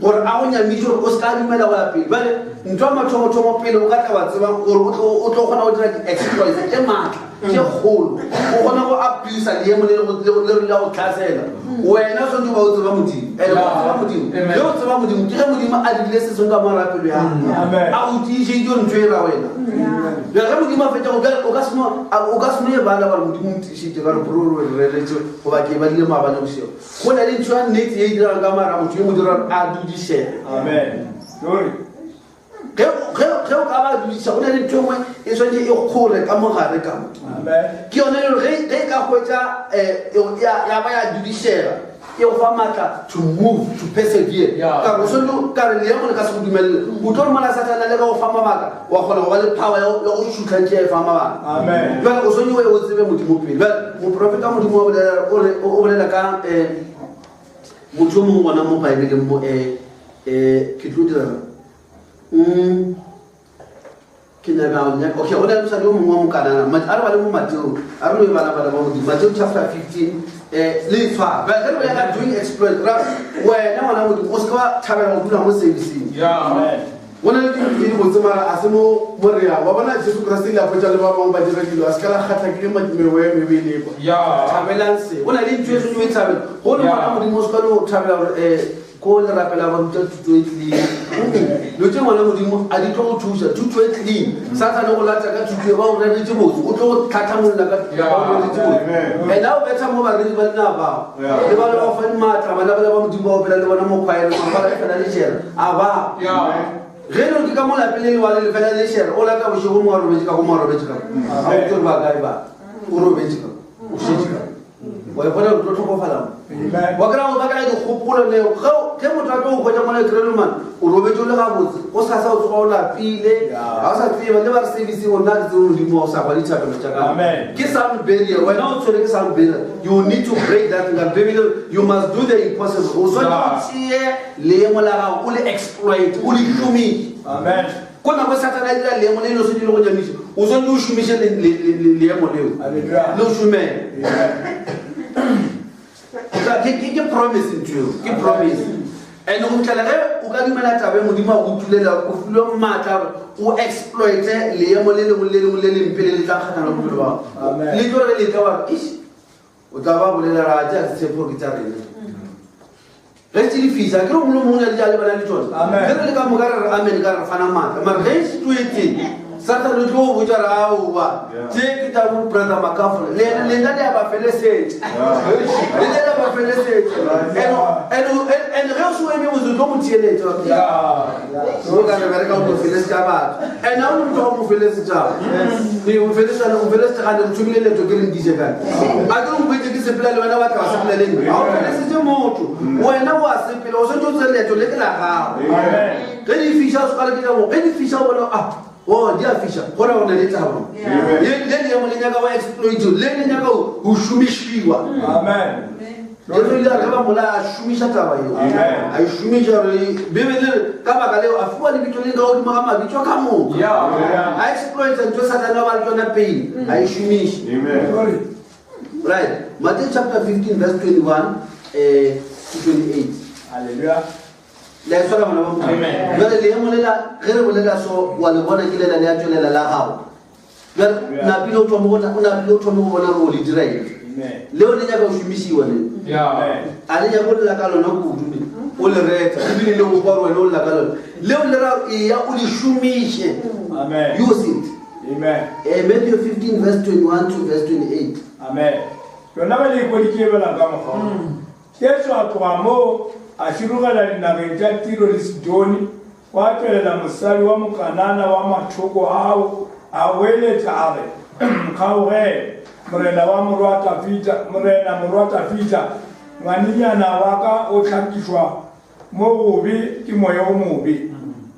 gore a go nyamiše gore o se ka dumela go ya pele. Bjale ntho ya mathomothomo pele o ka tla wa tseba gore o tlo kgona go dira di-exploits tše maatla tše kgolo o kgona go abusa leemo le le la go tlhasela wena o tshwanetse ba o tseba Modimo. And wa tseba Modimo ge o tseba Modimo ke ge Modimo a dirile se sengwe ka morago ga pelo ya gago a go tiišeditše gore ntho e ra wena. Bjale ge Modimo a fetša go bjale o ka se no o ka se no e bala gore Modimo o ntiišeditše ka gore bro re reretse goba ke e badile maabane bošego. Go na le ntho ya nnete ye e diregang ka morago ga motho ye mo dira gore a dudišege. Amen. Glory. Ge o ka ba dudiša go na le ntho e nngwe e swanetše e kgore ka mogare ka mo. Amen. Ke yone e le ge e ka hwetša ya ba ya dudišega e go fa maatla to move to persevere. Ka re o swanetše ka re leemo le ka se go dumelele. O tlo re mola Satane a leka go fa mabaka wa kgona go ba le power ya go šutla ntše e fa mabaka. Amen. Bjale o swanetše o tsebe Modimo pele. Bjale moprofeta wa Modimo wa bolela o re o bolela ka motho yo mongwe gona mo Bibleng mo ke tlo dira ke nyaka nyaka okay go na le mosadi yo mongwe wa mokanana a re bale mo Mateo a re no e bala bana ba Modimo Mateo chapter 15 le tshwara bjale ge re bolela ka doing exploit ra wena ngwana Modimo o se ke wa thabela go dula mo serviceng. Amen. Go na le dilo tše dibotse mara a se mo mo re yang. Wa bona Jesu Kriste ile a hwetša le ba bangwe ba dira dilo a se ka la kgathla ke ge meoya e mebe e lekwa. Thabelang se. Go na le ntho e swanetše o e thabele. Go le ngwana Modimo o se ka no thabela gore ko le rapela ba ruta thuto e clean. Dilo tše ngwana Modimo a di tlo go thuša. Thuto e clean. Satane o go lata ka thuto e ba o reretše botse. O tlo go tlhatlhamolla ka ba o reretše botse. And a o betha mo bareri ba lena bao. Le ba le ba go fa dimatla bana bale ba Modimo ba opela le bona mo choireng ba ba fela le tšela. A ba. Ge e le gore ke ka mo lapeng le lewa le le fela le šera o lata bošego mo a robetše ka go mo a robetše ka. A o tsore ba kae ba. O robetše ka. O šetše ka. Wa ipona gore o tlo tlhokofala mo. Amen. Wa kry-a go bakela dikgopolo leo. Ge motho a tlo go hwetša mola kry-e man o robetše o le gabotse go sasa o tsoga o lapile ga o sa tseba le ba re serviceng gore na ke tsebe Modimo wa o sa kwa dithapelo tša ka. Amen. Ke sound barrier wena o tshwere ke sound barrier. You need to break that nka Bibele you must do the impossible. O swanetše o tšee leemo la gago o le exploit o le šomiše. Amen. Ko nako Satane a dira leemo le le swanetše le go nyamiša o swanetše o šomiše leemo leo Hallelujah. le o šomele. Ke promise ntho eo ke promise. And go fitlhela ge o ka dumela taba e Modimo a go tulela o filwe maatla gore o exploite leemo le lengwe le lengwe le lempe le le tla kgatlhang le bophelo ba gago. Amen. Le tlo re le tla wa re ish o tla ba bolela ra tša tshepo gore ke tša rena. Ge tše di fihla ke re mongwe le mongwe o na le tša lebana le tšona. Amen. Ge re le ka moka re re amen ka re fana maatla mara ge se tuetse Satane o tlo go botša re aowa tše ke tša bo brother Makafula le lena le a ba felesetša le le a ba felesetša and ge o se o eme botse o tlo mo theeletša o ka re bereka o tlo felesetša batho and ga o le motho wa mo felesetšago o felesetša o felesetša gane re thomile leeto ke re nkiše kae a ke re nkhwetše ke sepela le wena ba tla ba sepela le nna ga o felesetše motho wena o a sepela o swantse o tsere leeto le ke la gago ge di fiša o sekale ke tabo ge di fiša o bona ah o di a fiša go ra go na le tabo le leemo le nyaka go exploit le le nyaka go šomišiwa Amen. Jesu o ile a re ge ba mola a šomiša taba eo a e šomiša gore bibele re ka baka leo a fiwa lebitso le ka godimo ga mabitso ka moka a exploita ntho satane ba le tsona pele a e šomiše right Matthew chapter 15 verse 21 eh, to 28 Hallelujah. le a e tshwara bana ba Modimo jale leemo lela ge re bolela so wa le bona ke lela le a tswelela la gago jale napile o thome go napile o thome go bona gore o le dira eng leo le nyaka go šomišiwa le a le nyaka o lela ka lona kudu ne o le reta ebile le go kwa gore wena o lela ka lona leo le ra eya o le šomiše use it Amen. Eh, Matthew 15 verse 21 to verse 28 Amen. Yona ba le ikweditše bela ka mokgwa. Jesu a tloga moo a širogela dinageng tša Tiro le Sidone, gwa tšwelela mosadi wa Mokanana wa mathoko ao, a goeletša a re, Nkgaogele, Morena wa morwa Dafida, Morena morwa Dafida, ngwanenyana wa ka o hlakišwa mo gobe ke moya o mobe.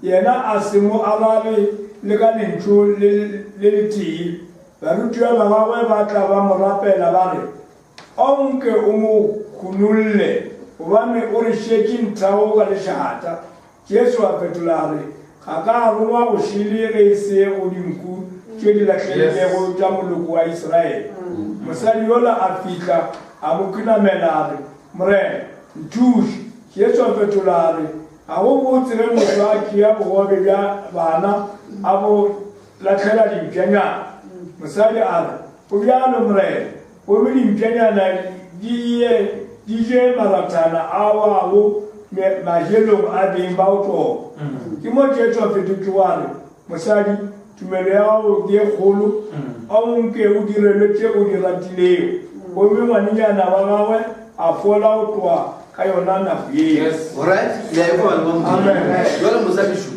Yena a se mo arabe le ka lentšu le le letee. Barutiwa ba gagwe ba tla ba mo rapela ba re, Anke o mo hunolle, gobane o re šetše nthago ka lešata. Jesu a fetola a re, Ga ka a rongwa go šele ge e se go dinku tše di lahlegilego tša moloko wa Israele. Mosadi yola a fihla, a mo khunamela a re, Morena, nthuše. Jesu a fetola a re, Ga go botse ge motho a tšea bogobe bja bana a bo lahlela dimpšanyana. Mosadi a re, Go bjalo, Morena, gomme dimpšanyana di ye di je marathana a wago majelong a beng ba o tšona. Ke mo Jesu a fetotšego a re, Mosadi, tumelo ya gago ke ye kgolo, a o nke o direlwe tše o di ratilego. Gomme ngwanenyana wa gagwe a fola go tloga ka yona nako yeo. Alright, le a ekwa bana ba Modimo. Jwale mosadi šo.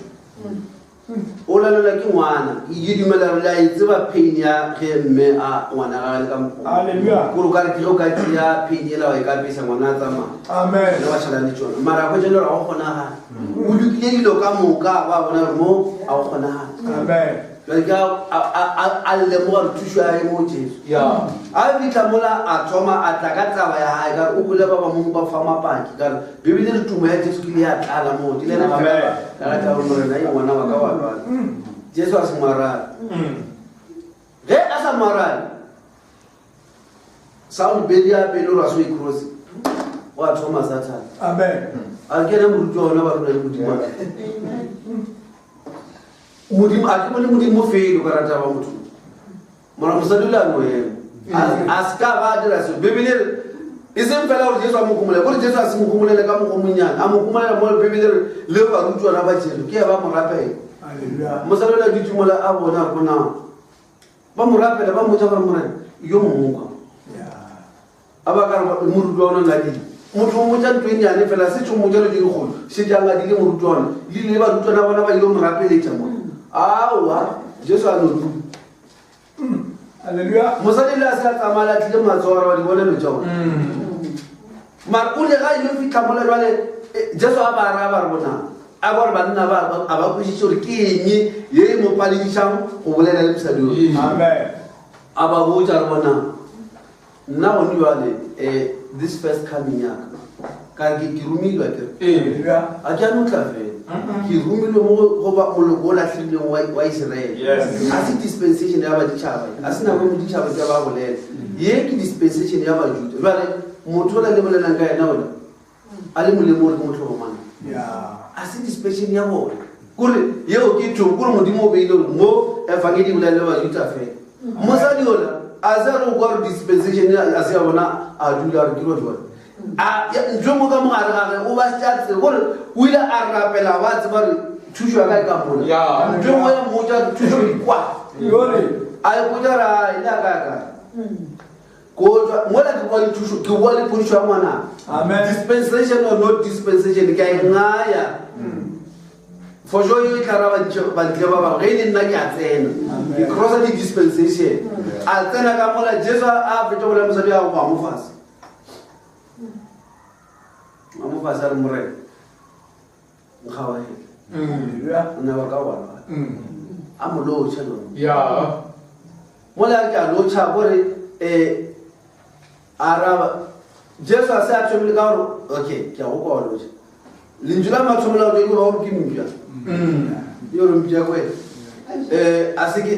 O lalelwa ke ngwana. Ke dumela gore le a e tseba pain ya ge mme a ngwana gage le ka mokgwa. Hallelujah. Kore o ka re ke ge o ka tšea pain ela wa e ka apesa ngwana a tsamaya. Amen. Le ba šala le tšona. Mara a hwetša le gore ga go kgonagale. O lokile dilo ka moka ba bona gore mo ga go kgonagale. Amen. Jwale ke a lemoga gore thušo ya hae mo Jesu. A fihla mola a thoma a tla ka taba ya hae ka re o kwele ba bangwe ba fa mapaki ka re Bibele re tumo ya Jesu ke ile ya tlala moo ke le ena ka ga tla gore Morena e ngwana wa ka wa lwala. Jesu a se mo arabe. Ge a sa mo arabe Saul bedi a pele gore a se o cross wa thoma Satan. Amen. A ke ena moruti wa ona ba rona le Modimo. Modimo a ke bone Modimo felo ka rata ba motho. Mara mosadi o le a no ema. A se ka ba dira selo. Bibele re e seng fela gore Jesu a mo gomolele, gore Jesu a se mo gomolele ka mokgwa o monnyane, a mo gomolela mo Bibele re le barutwana ba Jesu ke ya ba mo rapela. Mosadi o le a dutse mola a bona go na. Ba mo rapela ba mmotsa gore Morena yo mongwe. A ba ka re moruti wa ona ngadile. Motho o mmotsa ntho e nnyane fela se tšo mmotsa dilo tše dikgolo. Šetše a ngadile moruti wa ona. Le ile barutwana bona ba ile mo rapeletša mo. Aowa, Jesu a no dula. Hallelujah. Mosadi le a se a tsamaya a tlile matsogo wa di bona dilo tša ona. Mara o le ga ile fitlha mola jwale Jesu a ba araba re bona. A gore banna ba a ba kwešiše gore ke eng ye e mo paledišang go bolela le mosadi yo. Amen. A ba botša re bona. Nna gone jwale eh, this first coming ya ka ka ke ke romilwe ke Ee. a ke a no tla fela ke romilwe mo go ba moloko o latlhileng wa wa Israel Yes. a se dispensation ya baditšhaba a se nako e moditšhaba ke ba bolela ye ke dispensation ya bajuda jwale motho o la le bolelang ka yena ona a le molemo gore ke motlhobo mang Yeah. a se dispensation ya bona kore yeo ke tho kore modimo o beile gore mo efangedi e bolelele bajuda fela mosadi ola a se a re o kwa gore dispensation a se ya bona a dula a re ke jwale a ntho mo ka mogare gage o ba se tsebe gore o ile a rapela ba tseba gore thušo ya ka e ka mola Yeah. ntho nngwe ya mmotsa thušo e kwa Yore. a ipotsa gore a ile a ka kae ko tswa mola ke bua le thušo ke bua le phodišo ya ngwana. Amen. Dispensation or not dispensation ke a e ngaya. For sure yo e tla ra bantle ba bangwe ge e le nna ke a tsena. Ke crossa di-dispensation. A tsena ka mola Jesu a fetša go bolaya mosadi a go ba mo fase. A mo fase a re morena nkgaogele. Hallelujah. O ne wa ka wa lwala. A mo lotšha lona. Ya. Mola a re ke a lotšha gore um araba Jesu a se a thomile ka gore okay ke a go kwa wa lotšha. Lentšu la mathomo la go tšwa gore ke mpša. Yo re mpša kwe. A se ke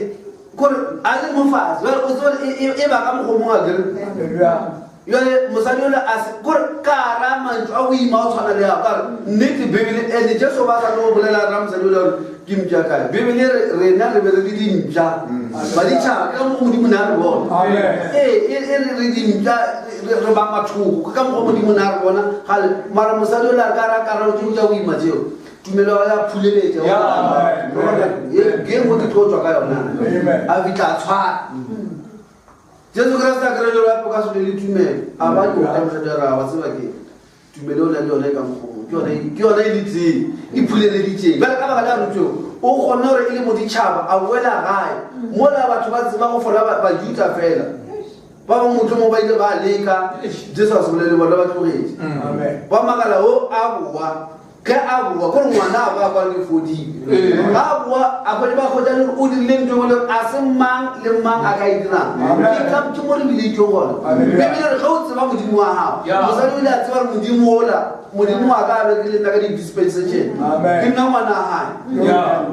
gore a le mo fase. Jwale o tsebe e ba ka mokgwa o mongwe akere. Hallelujah. Jwale mosadi yola a se gore ka ra mantšu a boima o tshwana le ao ka re nnete Bibele ene Jesu ba sa tlo bolela ra mosadi yola gore ke mpša kae. Bibele e re rena re be re le dimpša. Baditšhaba ke ka mokgwa Modimo ne a re bona. Amen. Ee, e re re dimpša re ba mathoko ke ka mokgwa Modimo ne a re bona gale. Mara mosadi yola a re ka ra karabo tšeo tša boima tšeo. Tumelo ya phuleletša. Amen. Ke nngwe ke tlo tswa ka yona. Amen. A fihla a tshwara. Jesu Kriste a kry-a jalo gape ka se be le tumelo. A ba ke o mosadi a re, "A wa tseba ke tumelo o na le yone e ka mokgwa ke yone ke yone e le tseng e phuleleditseng." Bjale ka baka la rutšo o kgonne gore e le moditšhaba a boela gae mola batho ba tseba go fola Bajuda fela. Ba bangwe mohlomong ba ile ba leka Jesu a se bolele bona ba tlogetše. Amen. Ba makala o a boa ge a boa kore ngwana a ba kwa le fodile. Ga a boa a hwetša ba hwetša le gore o dirile ntho e nngwe le gore a se mang le mang a ka e dirang. Amen. Ke ka ke mo re bileditšweng gona. Hallelujah. Bibele e re ge o tseba Modimo wa gago, Yeah. mosadi o ile a tseba gore Modimo ola, Modimo wa ka a berekile nna ka di-dispensation. Amen. Ke nna ngwana wa hae. Ya.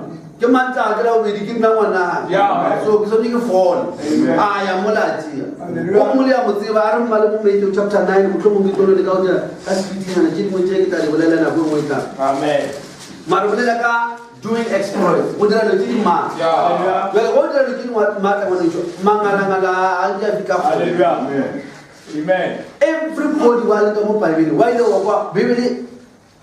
Ke Mantaga ke Labobedi ke nna ngwana wa hae. Yeah. So ke swanetše ke fole. Amen. A ya mola a tšea. Hallelujah. O mongwe le a mo tseba a re mmale mo Matthew chapter 9 mohlomong ke tlo no leka go dira ka sepitinyana tše dingwe tše ke tla di bolela nako e nngwe e tlang. Amen. Mara bolela ka doing exploits, go dira dilo tše di maatla. Ya. Jwale go dira dilo tše di maatla ngwanešo, mangalangala a nke a fihla kgole. Hallelujah. Amen. Everybody wa leka mo Bibele, wa ile wa kwa Bibele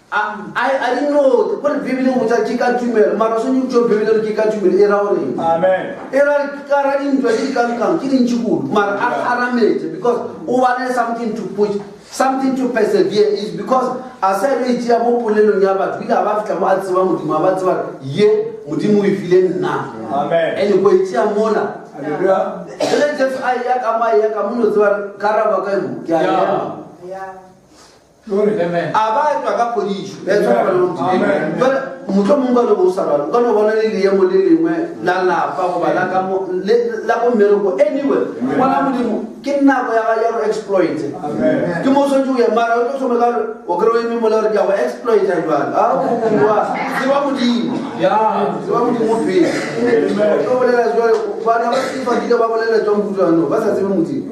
a di note gore Bibele o botsa ke ka tumelo, mara o swanetše go tšwa Bibele gore ke ka tumelo e ra goreng. Amen. E ra gore ka ra dintwa tše di kankang ke dintši kudu, mara a kgarametse because o ba le something to push, something to persevere is because a sa ile e tšea mo polelong ya batho, o ile a ba fihla mo a tseba Modimo, a ba tseba gore ye Modimo o e file nna. Amen. And ko e tšea mola. Hallelujah. Ge Jesu a eya ka mo, a eya ka mo, no tseba gore karabo ka eng, ke a Yeah. ema. Glory. Amen. A ba tswa ka phodišo. Ya tshwana bana ba Modimo. Amen. Jwale mohlomong ka no bo o sa lwale, o ka no bona le leemo le lengwe la lapa goba la ka mo, le, la ko mmereko. Anyway, ngwana Modimo, ke nako ya ga ya go exploit. Amen. Ke mo o swanetše go ya, mara o tlo thoma ka gore o kry-e o eme mola gore ke a go exploita jwale. A o bua, tseba Modimo. Ya. Tseba Modimo pele. Amen. O tlo bolela jwale, bana ba se ba kile ba bolela jwang kutlwano, ba sa tsebe Modimo.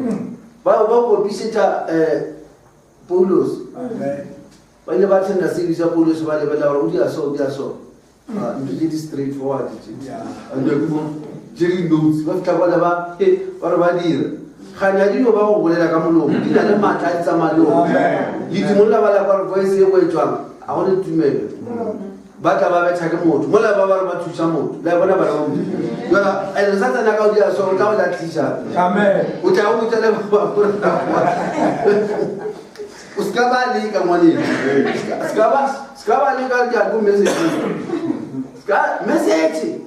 Ba ba kopišetša, Paulus. Amen. Ba ile ba attenda service ya Paulus ba lebelela gore o dira so, o dira so. Ntho tse di straight forward tse. Yeah. A di go tse di notes ba fihla kwale ba, he, ba re ba dira. Kganya dilo ba go bolela ka molomo, di na le maatla a di tsamaya le ona. Amen. Ledimo la ba la kwa gore voice e go e tswang, a go ne tumelo. Ba tla ba betha ke motho, mola ba ba re ba thuša motho. Le a bona bana ba Modimo. Jwale, and Satane a ka o dira so, o tla go latlhiša. Amen. O tla o botša le ba bangwe gore o se ka ba leka ngwaneno. Se ka ba leka ke a ko message. Ka message.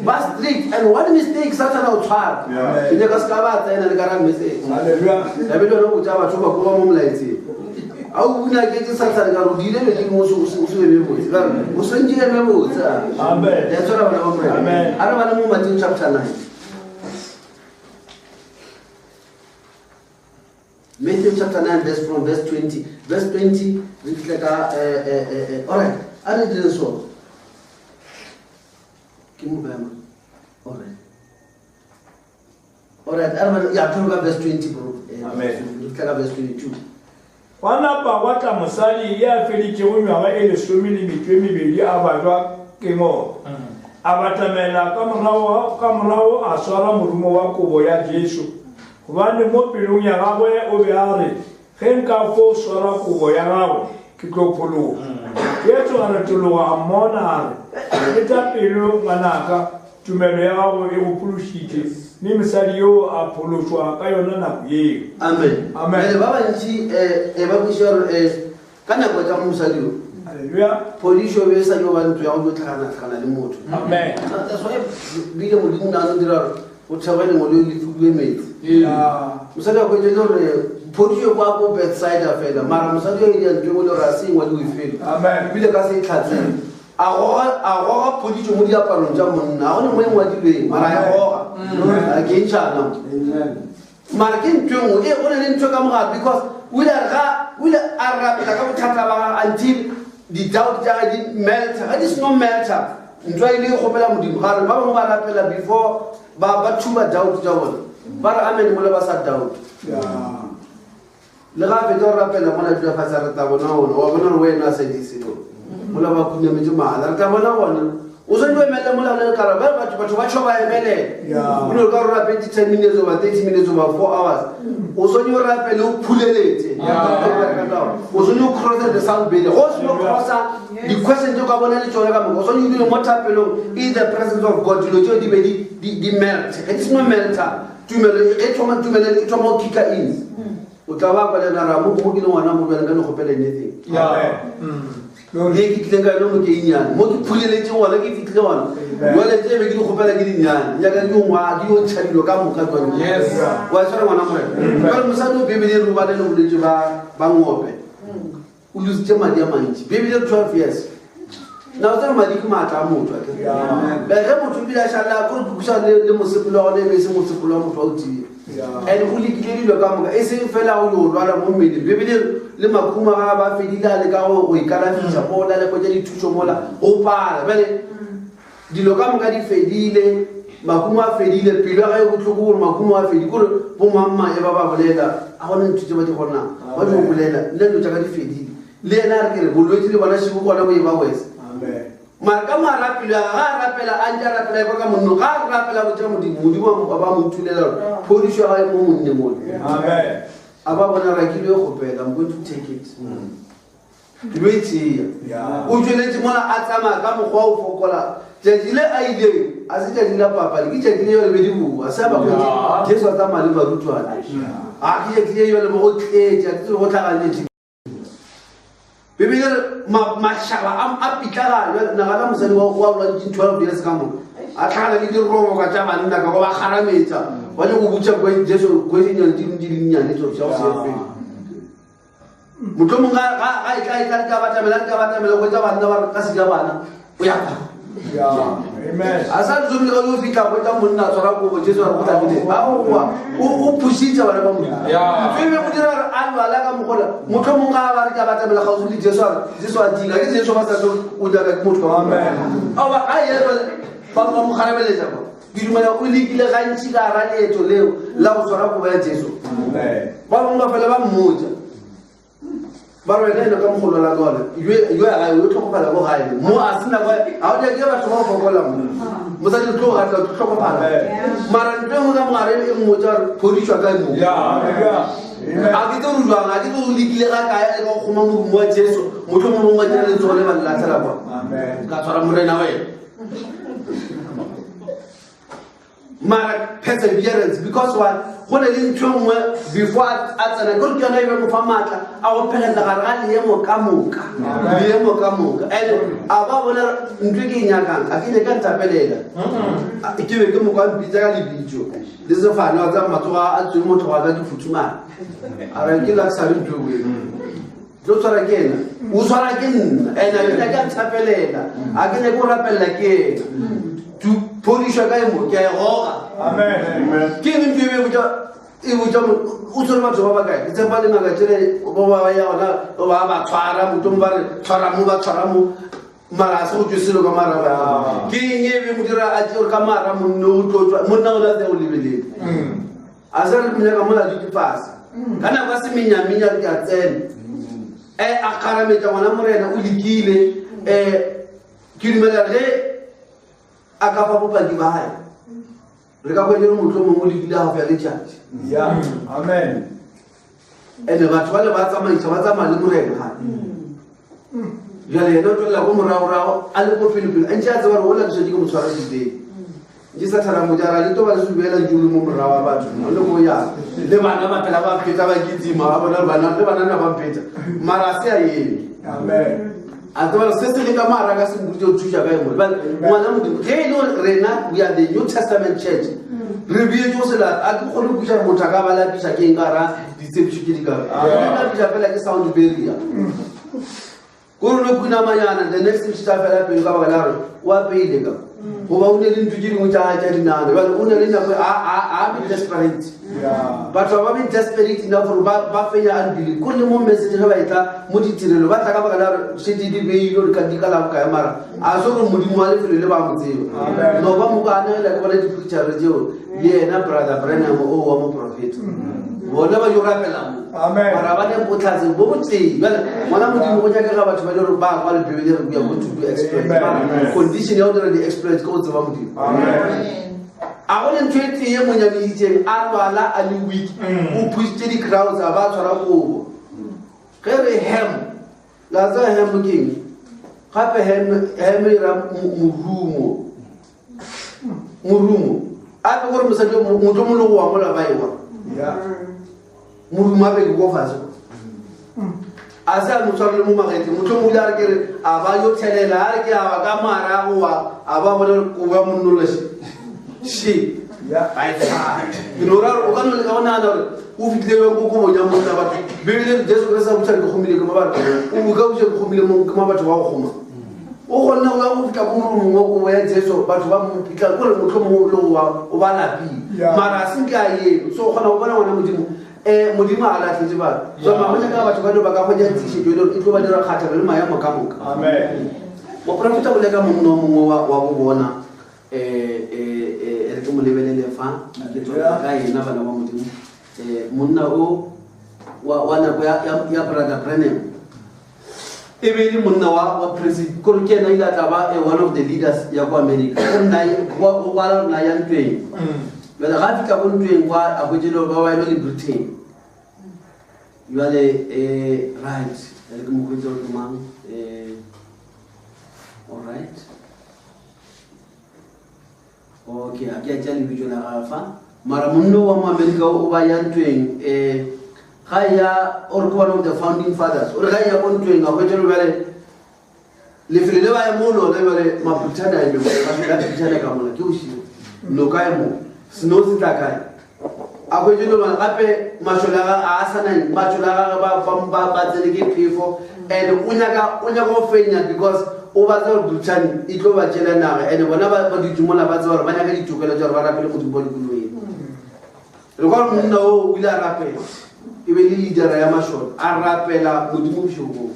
Ba strict and one mistake Satane o tshwara. Yeah. Ke nyaka se ka ba tsena le ka ra message. Hallelujah. Tlabe le yone o botša batho ba ko ba mo molaetseng. A o buna ke tse Satane ka re o diile le dingwe o se, o se, o se eme botse. Ka re, o swantše eme botse. Amen. Ya tshwara bana ba Morena. Amen. A re bale mo Matthew chapter 9. Matthew chapter 9 verse from verse 20. Verse 20 re fihle ka, all right. A re dire so. Ke mo kae ma? All right. All right, a re bale, ya thoma ka verse 20 bro. Amen. Re fihle ka verse 22. Gwa napa gwa tla mosadi ye a feditšego nywaga e 12 a bajwa ke ngoko. A batamela ka morago a swara morumo wa kobo ya Jesu, gobane mo pelong ya gagwe o be a re, ge nka fo swara kobo ya gagwe ke tlo phologa. Jesu a retologa a mmona a re, leta pelo ngwanaka, tumelo ya gago e go phološitše. Mme mosadi yo a phološwa ka yona nako yeo. Amen. Amen. Bjale ba bantši, ba kwešiša gore, ka nako tša mosadi yo, Hallelujah. phodišo be e sa yo ba ntho ya go yo tlhakana-tlhakana le motho. Amen. That's why bile Modimo na no dira gore go theoge lengwe leo le fuduwe metsi. Yeah. Mosadi a hwetše le gore Phodišo kwa ko Bethsaida fela, mara mosadi yo ile ntwe le gore a se engwa le felo. Amen. Ebile ka se e tlhatseng. A goga a goga phodišo mo diaparong tša monna. A gone mo e ngwadilweng, mara a e goga. A ke e ntšhana. Amen. Mara ke ntho e nngwe e go ne le ntho ka mogare because o ile a re ga o ile a rapela ka bothata ba gagwe until di-doubt tša gage di melta. Ga di seno melta, ntho a ile e kgopela Modimo. Ga re ba bangwe ba rapela before ba ba thuba doubt tša bona. Ba re amen mola ba sa doubt. Le ga a fetša go rapela mola dula fatshe a re tla bona gona. Wa bona gore wena a sa di selo. Mola ba khunametse mahala. Re tla bona gona. O swanetše o emelele mola o le ka ba batho batho ba tšho ba emelela. O ne o ka re o rapetse 10 minutes goba 30 minutes goba 4 hours. O swanetše o rapele o phuleletse. O swanetše o crosse the sound barrier. Go seno crossa di-question tse o ka bona le tsone ka moka. O swanetše o dule mo thapelong in the presence of God. Dilo tseo di be di di di melt. Ge di seno melta, tumelo e thoma tumelo e thoma go kicka in. O tla ba kwa le ra mo mo ke le ngwana mo bjale ka no kgopela anything. Ye ke tlileng ka yone mo ke inyane mo ke phuleletse gona ke fitlhile gona jale tse be ke di kgopela ke dinyane nyaka di ngwa di yo ntšha dilo ka moka jale wa tshwara ngwana morena jale mosadi o bebele re bane le bolwetse ba ba ngope o lositse madi a mantši bebele re 12 years na o tsere madi ke maatla a motho akere ge motho o bile a šala kore kukusa le mosepelo wa gone e be e se mosepelo wa motho wa o tee and go lekile dilo ka moka e seng fela go yo lwala mo mmeleng bebele le makhuma ga ba fedile a leka go ikalafiša mola le kgwetsa dithušo mola go pala bjale dilo ka moka di fedile mahumo a fedile pelo ya gae botlhoko gore mahumo a fedile kore bomamma e ba ba bolela a gone ntho tse ba di kgonang ba di go bolela nna dilo tša ka di fedile le yena a re ke re bolwetse le bona šibo gona bo e ba wese mara ka moara pelo ya ga a rapela a ntse a rapela e kwa ka monno ga a rapela botša modimo modimo a ba mo thulela gore phodišo ya gae mo monne mole a ba bona ra ke lo e kgopela I'm going to take it ke lo e tšea o tšweletše mola a tsamaya ka mokgwa o fokola tšatši le a ileng a se tšatši la papadi ke tšatši le yole be di boa se a ba hwetše jesu a tsamaya le barutwana a ke tšatši le yole bo go tletše a ke tsebe go tlhaganetše bibele re mašaba a pitlaganywa nagana mosadi wa wa lwaditše 12 years ka moka a tlhagana le diroboka tša banna ka go ba kgarametsa ba nyako botša jesu kwesenyane tse dingwe tse dinnyane tso tša go se pele mohlomong ga e tla e tla ka batamela ka batamela go tsa banna ba re ka se ja bana o ya kwa a sa tsomile ga yo fitlha go tla monna a tshwara kobo jesu a re go tlamile aowa o phusitse bana ba modimo ebe go dira gore a lwala ka mogola motlho mongwe ga ba re ka batamela gaufi le jesu a re jesu a dira ke jesu ba sa tlo o dira ke motho aowa a ye ba ba mo kgarameletsa kwa ke dumela o lekile gantši ka gara leeto leo la go tshwara kobo ya jesu ba bangwe ba fela ba mmotsa ba re wena ene ka mogolo la gone yo ya gae o tlhokofala ko gae mo a sena kwa ga o nyake batho ba go fokola mo mosadi o tlo gatla o tlhokofala mara ntho e nngwe ka mogare e mmotsa gore phodišwa kae mo a ke tse gore jwang a ke tse o lekile ga kae a leka go kgoma morumo wa jesu motlho mo mongwe wa dira letsogo le ba le latlhela kwa ka tshwara morena wena mara perseverance because why go ne le ntho e nngwe before a tsena kore ke yone e be mo fa maatla a go phegelela gare ga leemo ka moka leemo ka moka and a ba bona ntho e ke e nyakang a ke nyaka ntapelela ke be ke mokwa mpitsa ka lebitso le sefane wa tsa matsogo a tsweng motho wa ka ke futhumane a re ke luxury ntho e tlo tshwara ke ena o tshwara ke nna and a ke nyake a nthapelela a ke nyake o rapelela ke ena phodišwa ka emo ke a e goga ke eng ntho e be botša e botša o tshwere batho ba bakae ke tshepa le ngaka tsele ba ba ya gona ba ba tshwara motho ba re tshwara mo ba tshwara mo mara a se go tswe selo ka mara ke eng e be go dira a tse ka mara monne o tlo tswa monna o la o lebelele a se re monyaka mola dutse fase ka nako ya semenyamenya ke a tsena um a kgarametsa ngwana morena o lekile um ke dumela ge a ka fa bopaki ba gae re ka kgwedi re motho mongwe o lekile gaufi ya letšatši and-e batho ba le ba tsamaisa ba tsamaya le morena gape jale yena o tswelela ko moragorago a le ko pelepele a ntse a tseba gore o la ke mo tshwara diteng ke sa thara mojara le to ba le subela jolo mo morago wa batho o le go ya le bana ba phela ba mphetsa ba kitima ba bona bana le bana na ba mphetsa mara a se a eme Amen. a tseba gore se se le ka mara ka se mpoditse go thuša ka engwe bale ngwana modimo ge e le gore rena we are the new testament church. Re beetše go se lape. A ke kgone go kwešiša gore motho a ka ba lapiša ke eng ka gara ditshepišo tše di kabe. Re lapiša fela ke sound barrier. Ko re no khunamanyana, the next thing tša fela pelo ka baka la gore o apeile ka. Goba o ne le ntho tše dingwe tša tša dinano. Bjale o ne le nako a a a be desperate. Batho ba ba be desperate enough gore ba ba fenya unbelief. Ko le mo message ge ba etla mo ditirelo ba tla ka baka la gore šetše di beilwe gore ka di ka la bokae mara a se gore modimo wa lefelo le ba mo tseba. No ba mo ka anegela ke bona di-picture tšeo le yena brother Branham o wa moprofeta. Bona ba yo rapela mo. Amen. Mara ba ne botlhatse bo botee. Bjale ngwana modimo go nyakega batho ba le gore ba kwa le Bibele re we are going to do exploits. Amen. Mara condition ya go dira di-exploits ke go tseba modimo. Amen. A go le ntho e tee ye mo nyameditseng a lwala a le weak o pušitše di-crowds a ba tshwara kobo. Ge re hem la tseba hem ke eng? Gape hem hem e ra morumo. Morumo. A ke gore mosadi o motho o mongwe le go wa mola ba ewa. Morumo a be ke ko fatshe. A se a mo tshware le mo magetleng. Motho o mongwe o ile a re ke re a ba yo thelela, a re ke a ba ka morago wa a ba bona gore kobo ya monnola še. Še. Ba e tshwara. Ke no ra gore o ka no leka go nagana gore o fihlile bjang ko kobong ya monna batho. Bibele e re Jesu Kriste a botša ke kgomile ke mo batho. O ka botša ke kgomile mo ke mo batho ba go kgoma. O kgonne go ya go fihla ko morumong wa kobo ya Jesu batho ba mo pitla kore mohlomongwe o le go wa o ba lapile. Mara a se nke a eme. So o kgona go bona ngwana Modimo. Modimo a lahletše batho. So mara go nyaka batho ba ba ka hwetša tiišetšo e le gore e tlo ba dira kgahlano le maemo ka moka. Amen. Moprofeta o leka monna o mongwe wa bo bona. Re ke mo lebelele fa, ke tswa ka yena bana ba Modimo. Monna o wa nako ya Brother Branham. E be e le monna wa president, kore ke yena ile a tla ba one of the leaders ya kwa America. Go nna ye, go, go kwala gore na ya ntweng. Jwale ga a fihla ko ntweng kwa, a hwetše le gore ba ba eme le Britain. Jwale, right, re ke mo hwetše gore ke mang. All right. Okay, a ke a tšea lebitso la gagwe fa. Mara monna wa mo America o ba ya ntweng, ga ya, o re ke one of the founding fathers. O re ga ya ko ntweng, a hwetša le bjale lefelo le ba ya mo lona bjale Mabrithani a eme mo, ba fihla Brithani ka mola, ke bošego. Noka e mo, snow se tla kae? A hwetše le bjale gape mašole a gagwe a sa na eng, mašole a gagwe ba tsene ke phefo, and o nyaka go fenya because o batla gore Brithani e tlo ba tšela naga, and bona ba dutše mola ba tseba gore ba nyaka ditokelo tša gore ba rapele Modimo ba dikoloi. Re kwa gore monna o o ile a rapela, e be le leadera ya mašole, a rapela Modimo bošego boo.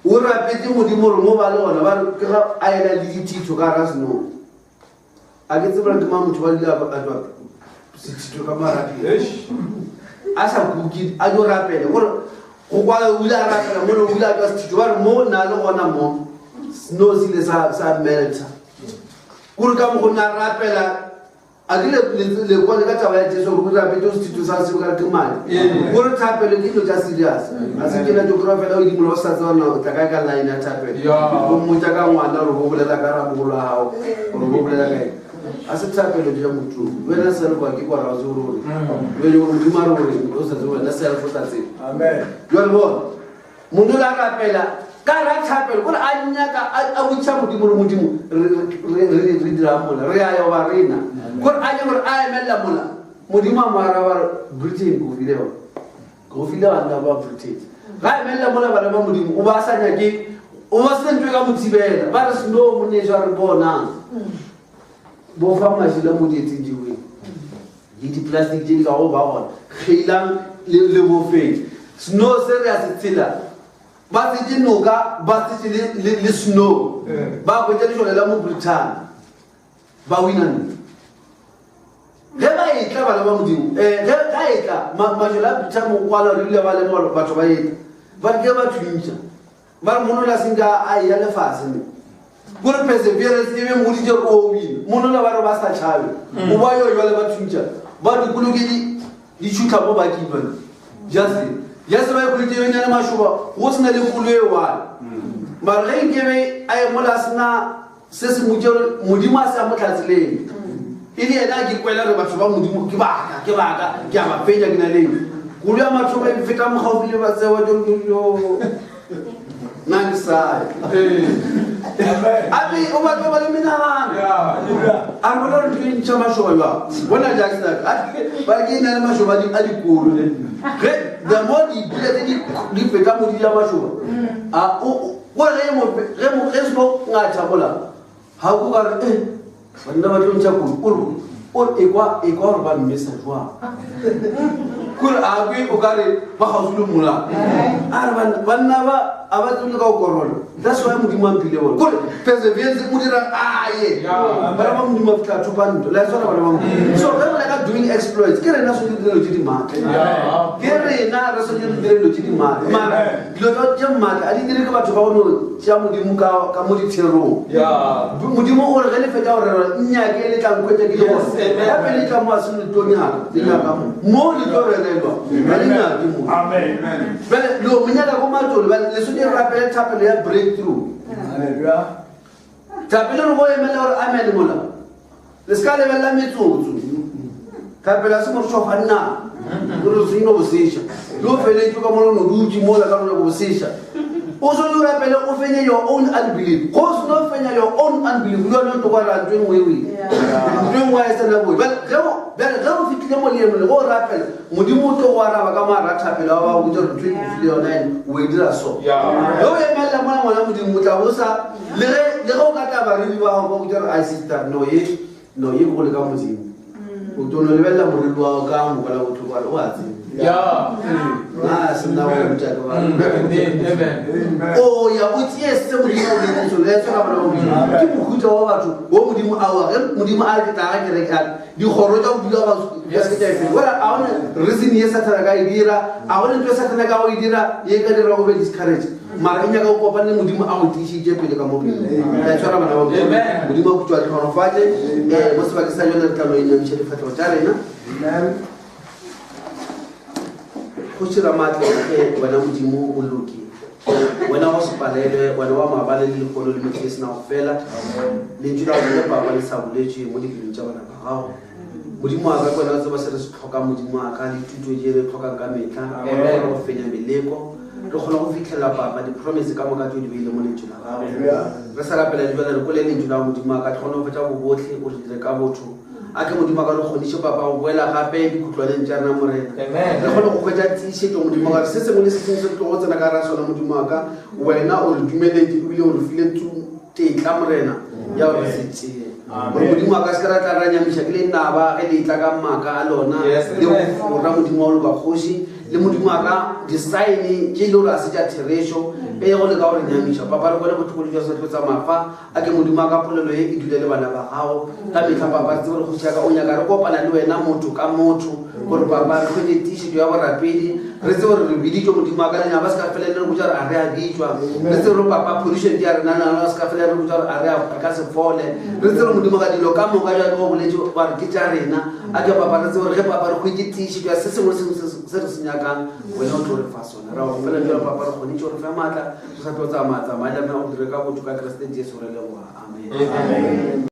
O rapetse Modimo gore mo ba le gona ba re ke ga a ena le dithitho ka gare ga snow. A ke tsebe gore ke mang motho wa ile a tšwa sethitho ka mo a rapela. A sa kuke, a dio rapela. Gore go kwa o ile a rapela mo le o ile a tšwa sethitho ba re mo na le gona mo snow se ile sa melta. Kore ka mo go nna rapela a ke le kwa le ka taba ya Jesu gore o rapetse sethitho sa seo ka ke madi. Gore thapelo ke dilo tša serious. A se ke la tšo kry-a fela o idimola o sa tseba na o tla kae ka line ya thapelo. O mmotša ka ngwana gore bo bolela ka ramogolo wa gago, gore bo bolela ka eng. A se thapelo tša motho. Wena self wa ke kwa ra o tsebe gore o reng. Wena gore Modimo a re o reng, o sa tsebe wena self o tla tseba. Amen. Jwale bona, motho o la rapela ka ra thapelo, kore a nyaka, a botšiša Modimo gore Modimo, re dirang mola, re a ya goba rena. Kore a nyaka gore a emelela mola, Modimo a mo araba a re, Britain ke go file yona. Ke go file banna ba Britain. Ga emelela mola bana ba Modimo, o ba sa nyake, o ba se ntho e ka mo thibela. Ba re snow monneso a re bonang. Bo fa mašila mo dietseng tšeo. Le di-plastic tše di ka go ba gona. Kgeilang le bofeng. Snow se re a se tshela. Ba tsetše noka, ba tsetše le snow. Ba hwetša lešole la mo Britain. Ba wina ntwa. Ge ba etla bana ba Modimo, ge ga etla, mašole a Britain mo kwala re ile ba lemoga gore batho ba etla. Ba re ke ba thuntša. Ba re monola se nka a eya lefase ne. Kore perseverance e be mmoditše gore o wina. Monola ba re ba sa tšhabe. O ba yo jwale ba thuntša. Ba dikoloke di tšhutla mo ba kiba. Just just ba ikhwetše yo nyane mašoba go sena le kolo e one. Mara ge nkebe a emola a sena se se mmotše gore Modimo a se a mo hlatseleng. E le yena a ke kwela gore batho ba Modimo ke baka, ke baka, ke a ba fenya ke na le eng. Kolo ya mathomo e feta mo gaufi le ba tsewa jo, jo, jo. Nna ke sa ya. Ape o batla ba le menagano. A re bona re tlo ntšha mašoba jwang? Bona Jackson a re ba re ke na le mašoba a dikolo ne. Ge the more dipula tse di feta mo di ja mašoba. A o o re mo ge mo ge seno ngatha mola. Ga o ka re eh banna ba tlo ntšha kolo. O re o re ekwa ekwa gore ba mmesa jwang. Kore a kwe o ka re ba gaufi le mola. A re banna ba a ba tsebile ka go korola. That's why Modimo a mphile bona. Kore perseverance o dira aye. Bana ba Modimo a fitlha thopa ntlo. Le a tshwana bana ba Modimo. So ge re ka doing exploits ke rena swanetše re dire dilo tše di maatla. Ke rena re swanetše re dire dilo tše di maatla. Mara dilo tše maatla a di dire ke batho ba go no tšea Modimo ka mo ditherong. Modimo o re ge le fetša go rera nnyake le tla nkhwetša ke le gona. Gape le tla mo a se le tlo nyaka le nyaka mo. Mo le tlo rerelwa ga le nyake mo. Bjale lo mo nyaka ko matolo bjale le swanetše re rapele thapelo ya breakthrough. Thapelo re go emela gore amen mola. Le se ka lebelela metsotso. Thapelo ya se more tšhofa nna. O re se no boseša. Le o feletše ka mola no dutše mola ka go boseša. O swanetše o rapele o fenye your own unbelief. Go se no fenya your own unbelief le yone o tlo kwa ra ntho e nngwe e wele. Ntho e nngwe a e sena boe. Bjale ge o bjale ge o fihlile mo leemong le go rapela Modimo o tlo go araba ka moara thapelo wa ba botša gore ntho e ke go file yona ene o e dira so. Ge o emelela mola ngwana Modimo o tla bo sa le ge le ge o ka tla bareri ba gago ba botša gore ai sister no ye no ye ke go leka Modimo. O tlo no lebelela moriri wa gago ka mokwala bohloko wa re o a tseba. Na se nna go botša ke ba. O ya o tšee se Modimo a boletseng sona ya tshwara bana ba Modimo. Ke mohuta wa batho wo Modimo a wa ge Modimo a re ke tla aga kereke a re dikgoro tša go dula ba se ke tša e fenya. Ora a gona reason ye Sathane a ka e dira, a gona ntho e Sathane a ka go e dira ye e ka dira o be discouraged. Mara e nyaka o kopane le Modimo a go tiišitše pele ka mo pele. Ka tshwara bana ba Modimo. Modimo a khutšo a tlhonofatše. Mo sebakeng sa jwale re tla no inamiša difahlego tša rena. Kgoši Ramaatlaohle, wena Modimo o loki, wena wa se palelwe, wena wa maabane le lehono le mehla e se nago fela. Lentšu la gago le papa le sa boletšwe mo dipelong tša bana ba gago. Modimo wa ka, ke wena o tseba se re se hlokang, Modimo wa ka, le thuto ye re e hlokang ka mehla, re kgone go fenya meleko, re kgone go fihlelela papa di-promise ka moka tšeo di beile mo lentšu la gago. Re sa rapela le bjale, re kwele lentšu la gago, Modimo wa ka, tlhogonofatša bobohle, o re dire ka botho. A ke Modimo a ka re kgoniše, Papa, go boela gape dikhutlwaneng tša rena, Morena. Re kgone go hwetša tiišetšo, Modimo wa ka, se sengwe le se sengwe se re tlogo tsena ka gara sona, Modimo wa ka, Wena o re dumeletše ebile o re file tetla, Morena, ya gore re se tšee. Gore Modimo wa ka se ke ra tla ra nyamiša ke lenaba ge le etla ka maaka a lona, le go fora Modimo wa go loka kgoši, le Modimo wa ka disaene tše e le gore ga se tša therešo, e go leka go re nyamiša. Papa, re kwele bohloko le jwa se tlo tsamaya fa. A ke Modimo wa ka polelo ye e dule le bana ba gago ka mehla, Papa. Re tsebe gore kgoši ya ka o nyaka re kopana le wena motho ka motho, gore Papa re hwetše tiišetšo ya borapedi, re tsebe gore re biditšwe Modimo wa ka. Lenaba ba se ka felele re botša gore a re a bitšwa, re tsebe gore Papa phodišo ke ya rena, lenaba ba se ka felele re botša gore a re a re ka se fole, re tsebe gore Modimo ka dilo ka moka bjalo ka o boletše wa re ke tša rena. A ke Papa re tsebe gore ge Papa re hwetše tiišetšo ya se sengwe le sengwe se re se nyakang, wena o tlo re fa sona. Ra go kgopela bjalo Papa, re kgonetše gore fe maatla. Re sa tlo tsamaya tsamaya le rena o dire ka botho ka Kriste Jesu re leboga. Amen.